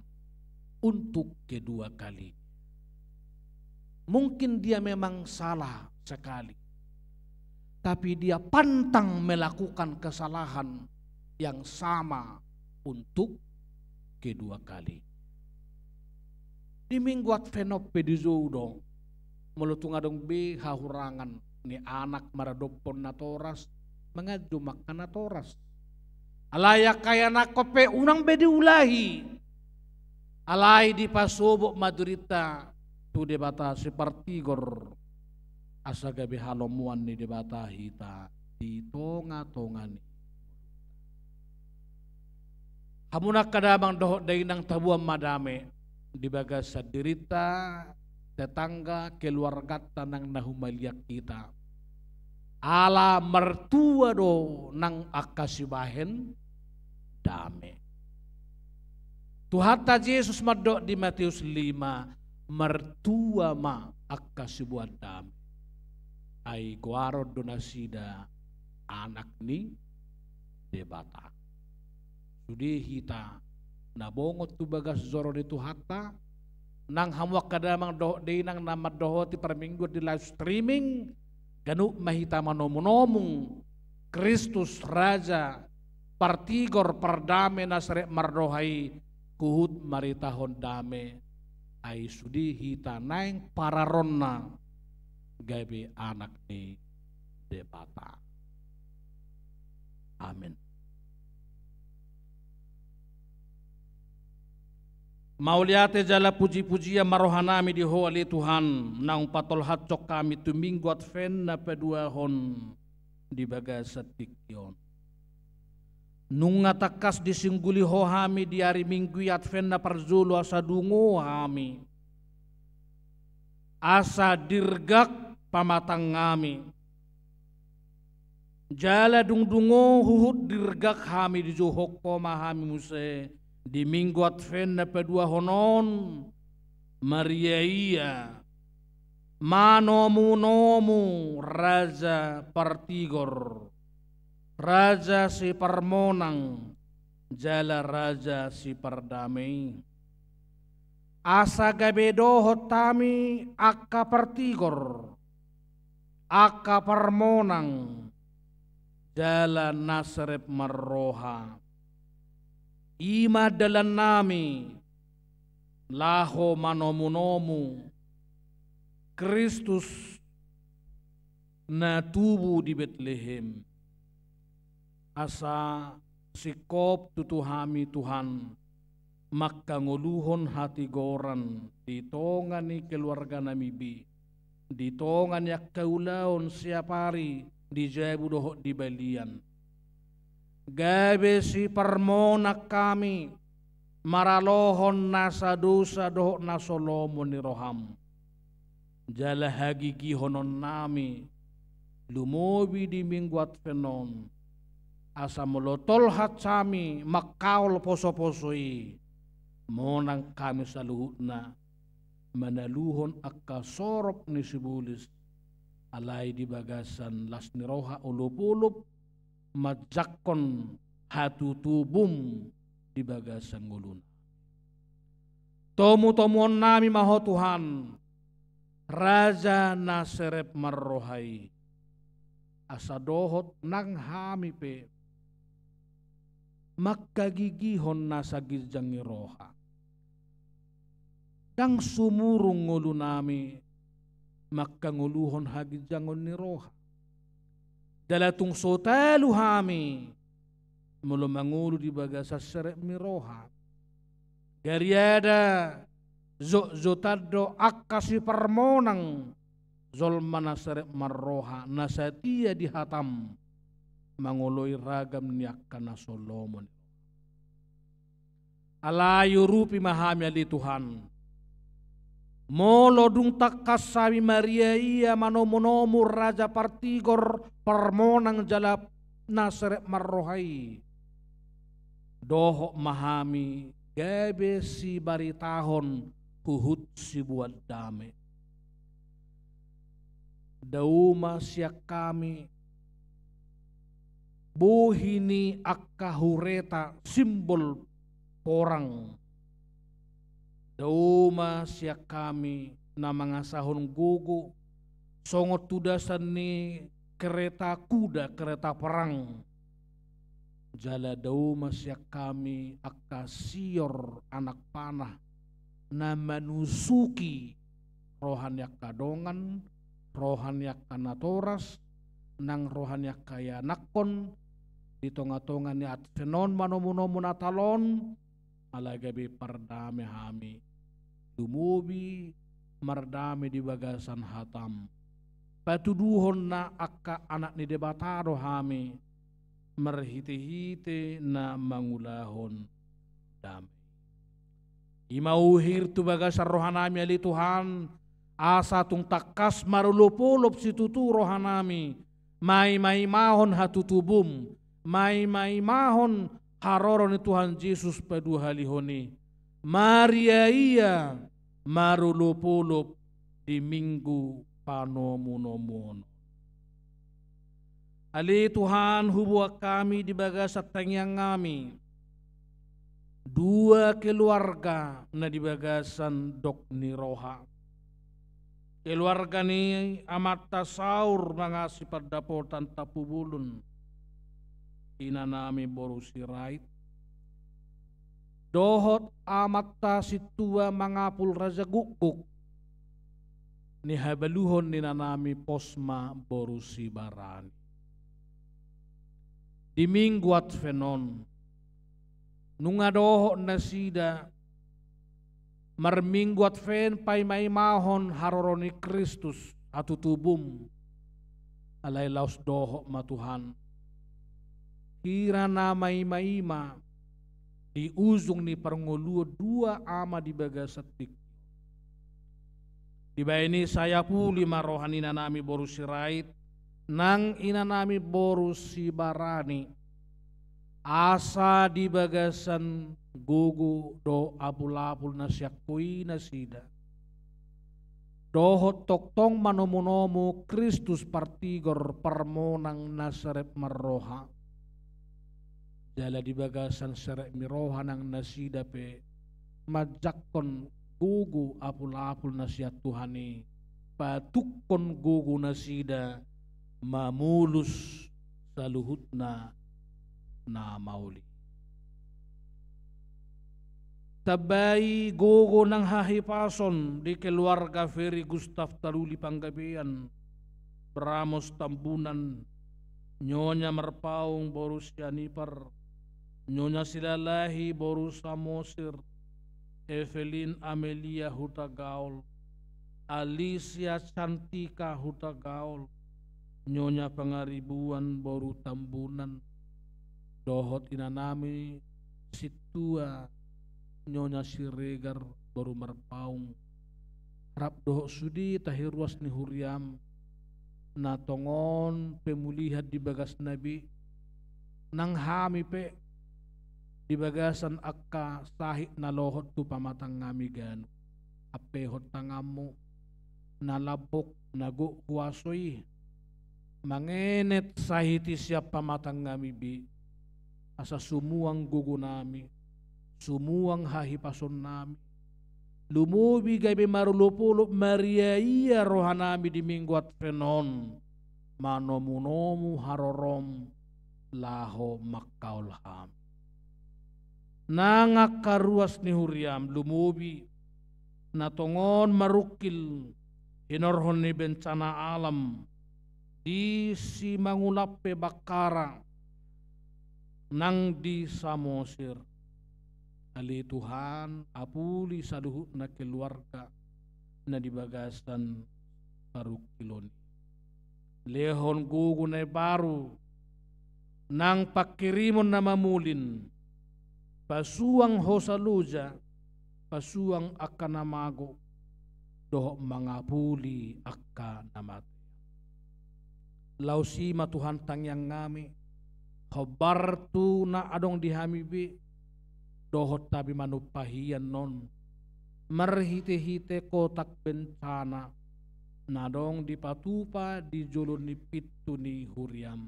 untuk kedua kali. Mungkin dia memang salah sekali, tapi dia pantang melakukan kesalahan yang sama untuk kedua kali. Di Minggu Advent on pe dijou do, molo tung adong be hahurangan ni anak maradophon natoras, manganjom angka natoras. Alai angka ianakhon pe unang be diulahi. Alai dipasobot ma dirinta tu Debata sipartigor, asa gabe halomoan ni Debata hita di tonga-tonga ni. Hamu angka damang dohot dainang, taboan ma dame di bagasan dirinta, tetangga, keluarganta nang na humaliang hita. Ala martua do nang angka sibahen dame. Tuhanta Jesus mandok di Matius lima, martua ma angka siboan dame, ai goaron do nasida anak ni Debata. Sude hita na bongot tu bagas joro ni Tuhanta, nang hamu angka damang dohot dainang na mandohoti parmingguan di live streaming, ganup ma hita manomunomu Kristus Raja, partigor, pardame na serep marroha i, huhut maritahon dame, ai sude hita naeng pararonna gabe anak ni Debata. Amen. Mauliate jala puji-pujian ma rohanami di Ho ale Tuhan, naung patolhashon hami tu Minggu Advent na paduahon di bagasan tingki on. Nunga tangkas disingguli Ho hami di ari Minggu i, Advent na parjolo, asa dungo hami, asa dirgak pamatang hami. Jala dung dungo huhut dirgak hami, dijouhon Ho ma hami muse di Minggu Advent na paduahon on, mariaia, manomunomu Raja Partigor, Raja Siparmonang, jala Raja Sipardame i. Asa gabe dohot hami angka partigor, angka parmonang, jala na serep marroha. I ma dalannami laho manomunomu Kristus na tubu di Betlehem. Asa singkop tutu hami, Tuhan, mangkangoluhon hatigoran di tonga ni keluarganami be, di tonga ni angka ulaon siapari di jabu dohot di balian. Gabe siparmonang hami maralohon nasa dosa dohot na so lomo ni roham. Jala hagigihononnami lumobi di Minggu Advent on, asa molo tolhas hami mangkaol posoposo i, monang hami saluhutna manaluhon angka sorop ni sibolis, alai di bagasan las ni roha olopolop manjangkon hatutubum di bagasan ngoluna. Tomutomuonnami ma Ho Tuhan, Raja na serep marroha i, asa dohot nang hami pe mangkagigihon nasa ginjang ni roha. Ndang sumurung ngolunami mangkangoluhon haginjangon ni roha. Jala tung so talu hami molo mangolu di bagasan serep ni roha. Gariada jotjotan do angka siparmonang jolma na serep marroha, na satia di hatam, mangoloi ragam ni angka na so lomo ni roha. Alai urupi ma hami ale Tuhan. Molo dung tangkas hami mariaia manomunomu Raja partigor parmonang jala na serep marroha i, dohot ma hami gabe sibaritahon huhut siboan dame. Dao ma sian hami bohi ni angka hureta simbol porang. Dao ma sian hami na mangasahon gogo songon tudasan ni kereta kuda, kereta perang. Jala dao ma sian hami angka sior anak panah na manusuki roha ni angka dongan, roha ni angka natoras, nang roha ni angka ianakhon, di tongatonga ni Advent on manomunomu Natal on, ala gabe pardame hami, lumobi mardame di bagasan hatam. Patuduhon na angka anak ni Debata do hami, marhitehite na mangulahon dame. I ma uhir tu bagasan rohanami ale Tuhan, asa tung tangkas marolopolop situtu rohanami, maimaimahon hatutubum, maimaimahon haroro ni Tuhan Jesus paduahalihon i, mariaia marolopolop di Minggu Panomunomuon. Ale Tuhan, huboan hami di bagasan tangiangnami dua keluarga na di bagasan dok ni roha. Keluarga ni amanta Saur Mangasi Pandapotan Tampubolon, inanami boru Sirait, dohot amanta sintua Mangapul Raja Gukguk, nihabaluhon ni inanami Posma boru Sibarani. Di Minggu Advent on, nunga dohot nasida marminggu Advent paimaimahon haroro ni Kristus, hatutubum, alai laos dohot ma Tuhan, hira na maimaima di ujung ni parngoluon dua ama di bagasan tingki. Dibaen i sai apuli ma roha ni inanami boru Sirait nang inanami boru Sibarani, asa di bagasan gogo dohot apulapul na sian Ho i nasida, dohot tongtong manomunomu Kristus partigor parmonang na serep marroha. Jala di bagasan serep ni roha nang nasida pe manjangkon gogo apulapul na sian Tuhan i, patungkon gogo nasida mamolus saluhutna na maol i. Tambai gogo nang hahipason di keluarga Ferry Gustav Taluli Panggabean, Bramos Tambunan, Nyonya Marpaung boru Sianipar, Nyonya Silalahi boru Samosir, Evelyn Amelia Hutagaol, Alicia Cantika Hutagaol, Nyonya Pangaribuan boru Tambunan, dohot inanami sintua Nyonya Siregar boru Marpaung, rap dohot sude hita ruas ni huriam, na tongon pemulihan di bagasna be, nang hami pe di bagasan angka sahit na lohot tu pamatangnami ganup. Ampehon tanganmu na lambok na gok huaso i, mangenet sahit i sian pamatangnami be, asa sumuang gogonami, sumuang hahipasonnami, lumobi gabe marolopolop mariaia rohanami di Minggu Advent on, manomunomu harorom laho mangkaol hami. Nang angka ruas ni huriam, lumobi na tongon marungkil hinorhon ni bencana alam di Simangulampe Bakkara nang di Samosir. Ale Tuhan, apuli saluhutna keluarga na di bagasan parungkilon i. Lehon gogo na imbaru nang pangkirimon na mamulin, pasuang hosa loja, pasuang angka na mago, dohot mangapuli angka na mate. Laos i ma Tuhan tangiangnami, hombar tu na adong di hami be, dohot tabi manumpak hian non, marhitehite kotak bencana na adong dipatupa di jolo ni pintu ni huriam.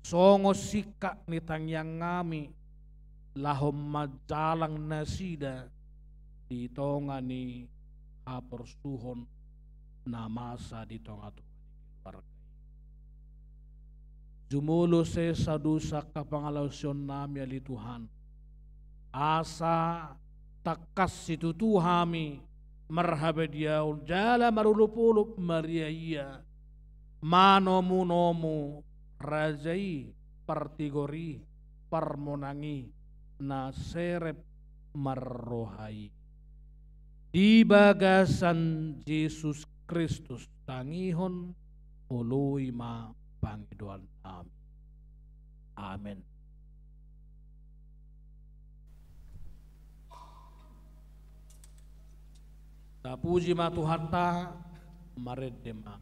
Songon singkat ni tangiangnami, laho manjalang nasida di tonga ni haporsuhon na masa di tongatonga ni keluarga i. Jumolo sesa dosa angka pangalaosionnami ale Tuhan. Asa tangkas situtu hami marhabadiaon jala marolopolop mariaia, manomunomu Raja i, partigor i, parmonang i, na serep marroha i. Di bagasan Jesus Kristus tangihon, oloi ma pangidoannami. Amen. Tapuji ma Tuhanta, marende ma.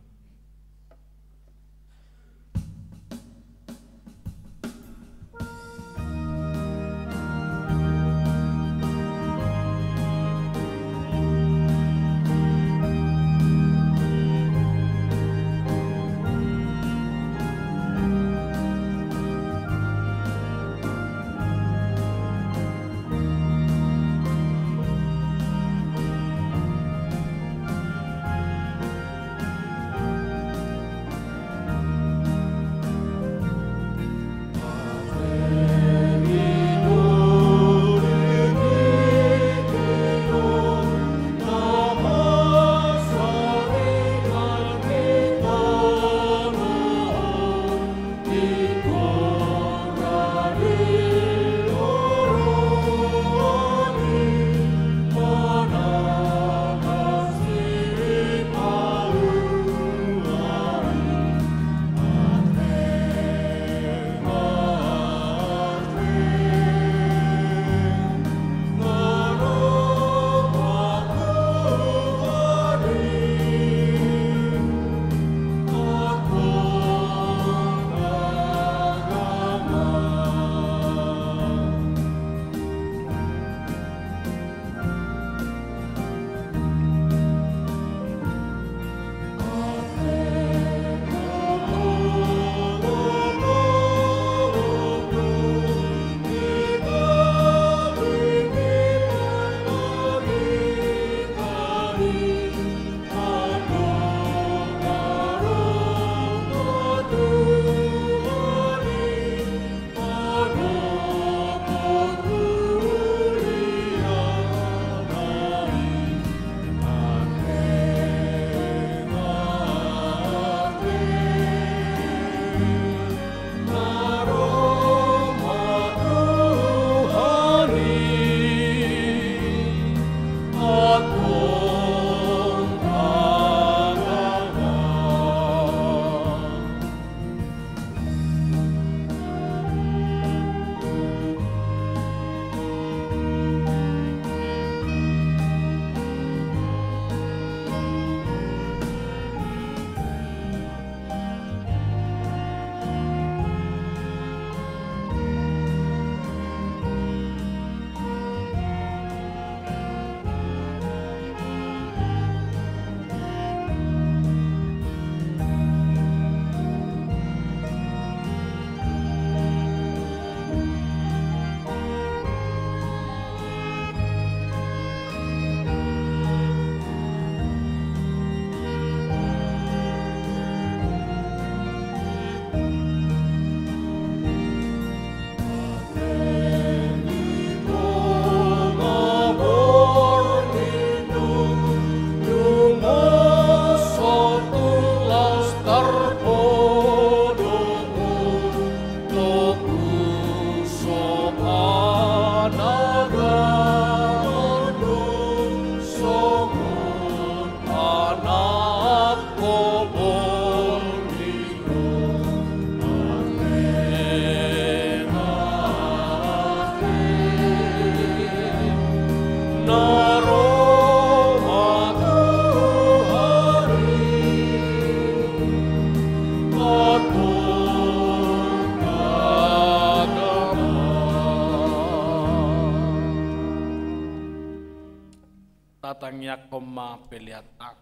Tatangiangkon ma peleanta.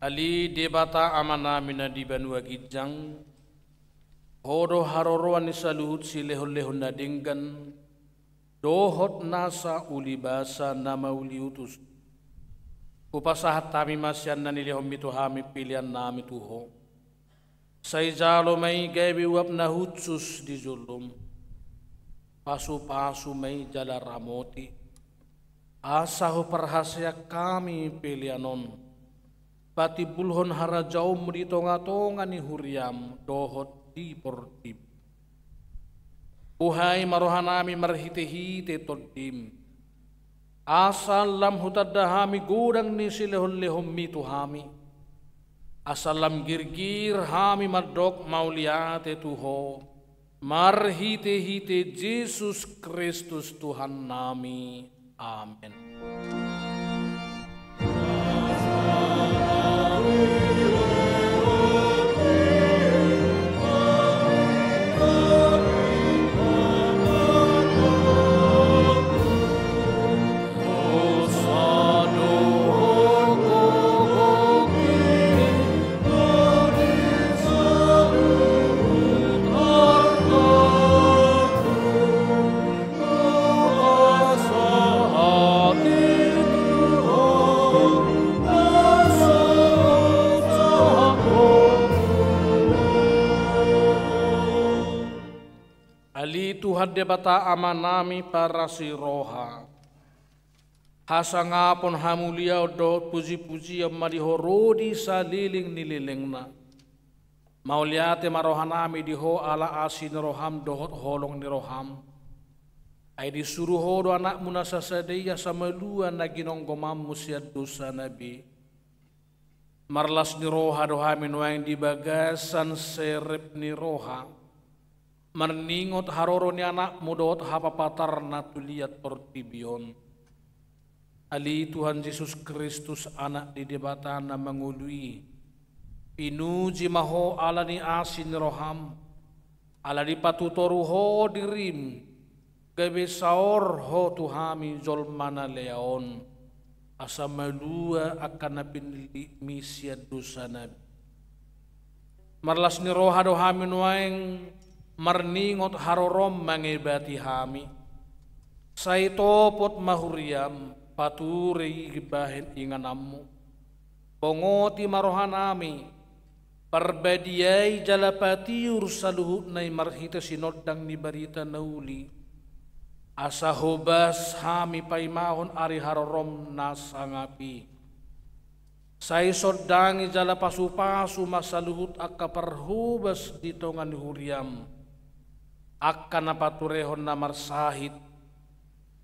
Ale Debata Amanami na di banua ginjang, Ho do haroroan ni saluhut silehonlehon na denggan dohot nasa ulibasa na mauliutus. Hupasahat hami ma sian na nilehonmi tu hami peleannami tu Ho. Sai jalo ma i gabe uap na hushus di jolom. Pasupasu ma i jala ramoti, asa huparhaseang hami pelean on patimbulhon harajaonmu di tongatonga ni huriam dohot di portibi. Buhai ma rohanami marhitehite Tondim, asa lam hutanda hami godang ni silehonlehonmi tu hami, asa lam girgir hami mandok mauliate tu Ho, marhitehite Jesus Kristus Tuhannami. Amen. Ale Tuhan Debata Amanami parasi roha, hasangapon, hamuliaon dohot pujipujion ma di Ho ro di saleleng ni lelengna. Mauliate ma rohanami di Ho ala asi ni roham dohot holong ni roham. Ai disuru Ho do Anakmu na sasada i asa malua na ginonggomanmu sian dosana be. Marlas ni roha do hami nuaeng di bagasan serep ni roha, marningot haroro ni Anakmu dohot hapapatarna tu liat portibi on. Ale Tuhan Jesus Kristus, Anak ni Debata na mangolu i, pinuji ma Ho ala ni asi ni roham, ala dipatutoru Ho dirim, gabe saor Ho tu hami jolma na lea on, asa malua angka na pinillitmi sian dosana be. Marlas ni roha do hami nuaeng marningot harorom mangebati hami. Sai topot ma huriam, pature i bahen ingananmu. Bongoti ma rohanami, parbadiai jala patiur saluhutna i marhite sinondang ni barita na uli, asa hobas hami paimahon ari harorom na sangap i. Sai sondangi jala pasupasu ma saluhut angka parhobas di tonga ni huriam, angka na paturehon na marsahit,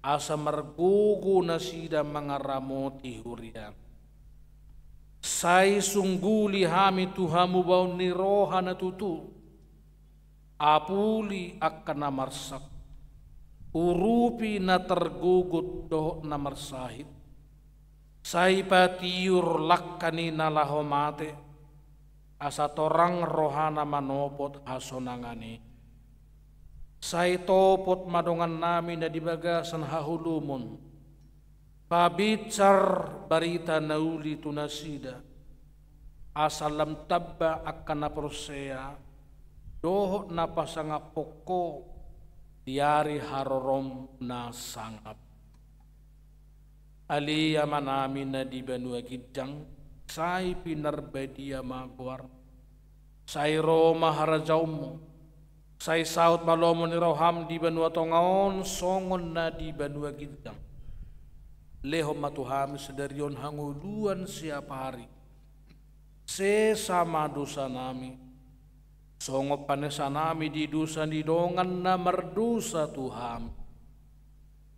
asa margogo nasida mangaramoti huriam. Sai sungguli hami tu hamubaon ni roha na tutu, apuli angka na marsak, urupi na targogot dohot na marsahit. Sai patiur langka ni na laho mate, asa torang rohana manopot hasonangan i. Sai topot ma dongannami na di bagasan haholomon, pabinsar barita na uli tu nasida, asa lam tamba angka na porsea dohot na pasangaphon Ho di ari harorom na sangap. Ale Amanami na di banua ginjang, sai pinarbadia ma goarmu. Sai ro ma harajaonmu. Sai saut ma lomo ni roham di banua tonga on songon na di banua ginjang. Lehon ma tu hami sadari on hangoluan siapari. Sesa ma dosanami, songon panesanami di dosa ni dongan na mardosa tu hami.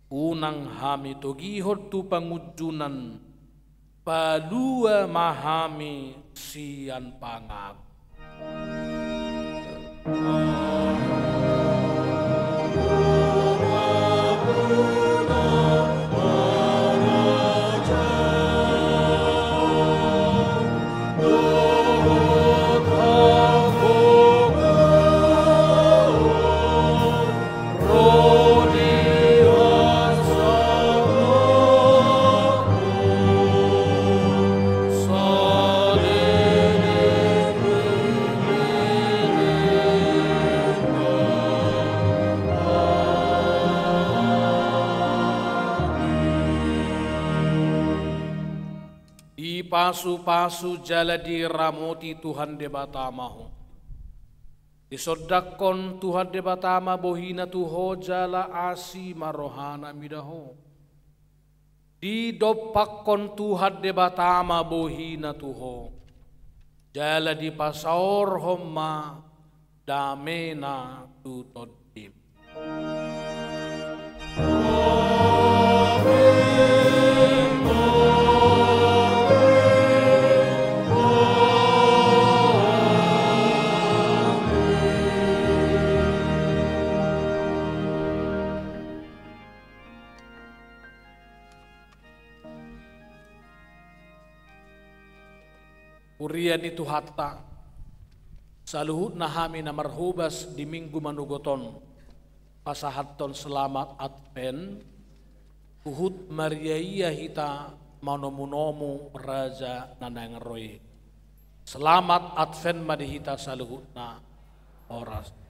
Unang hami togihon tu pangunjunan, palua ma hami sian pangago. Dipasupasu jala diramoti Tuhan Debata ma ho. Disondangkon Tuhan Debata ma bohina tu ho jala asi ma rohana mida ho. Didompakkon Tuhan Debata ma bohina tu ho. Jala dipasaorhon ma damena tu tondim. Huria ni Tuhanta, saluhutna hami na marhobas di Minggu manogot on, pasahathon selamat Advent, huhut mariaia hita manomunomu Raja na naeng ro i. Selamat Advent ma di hita saluhutna. Horas.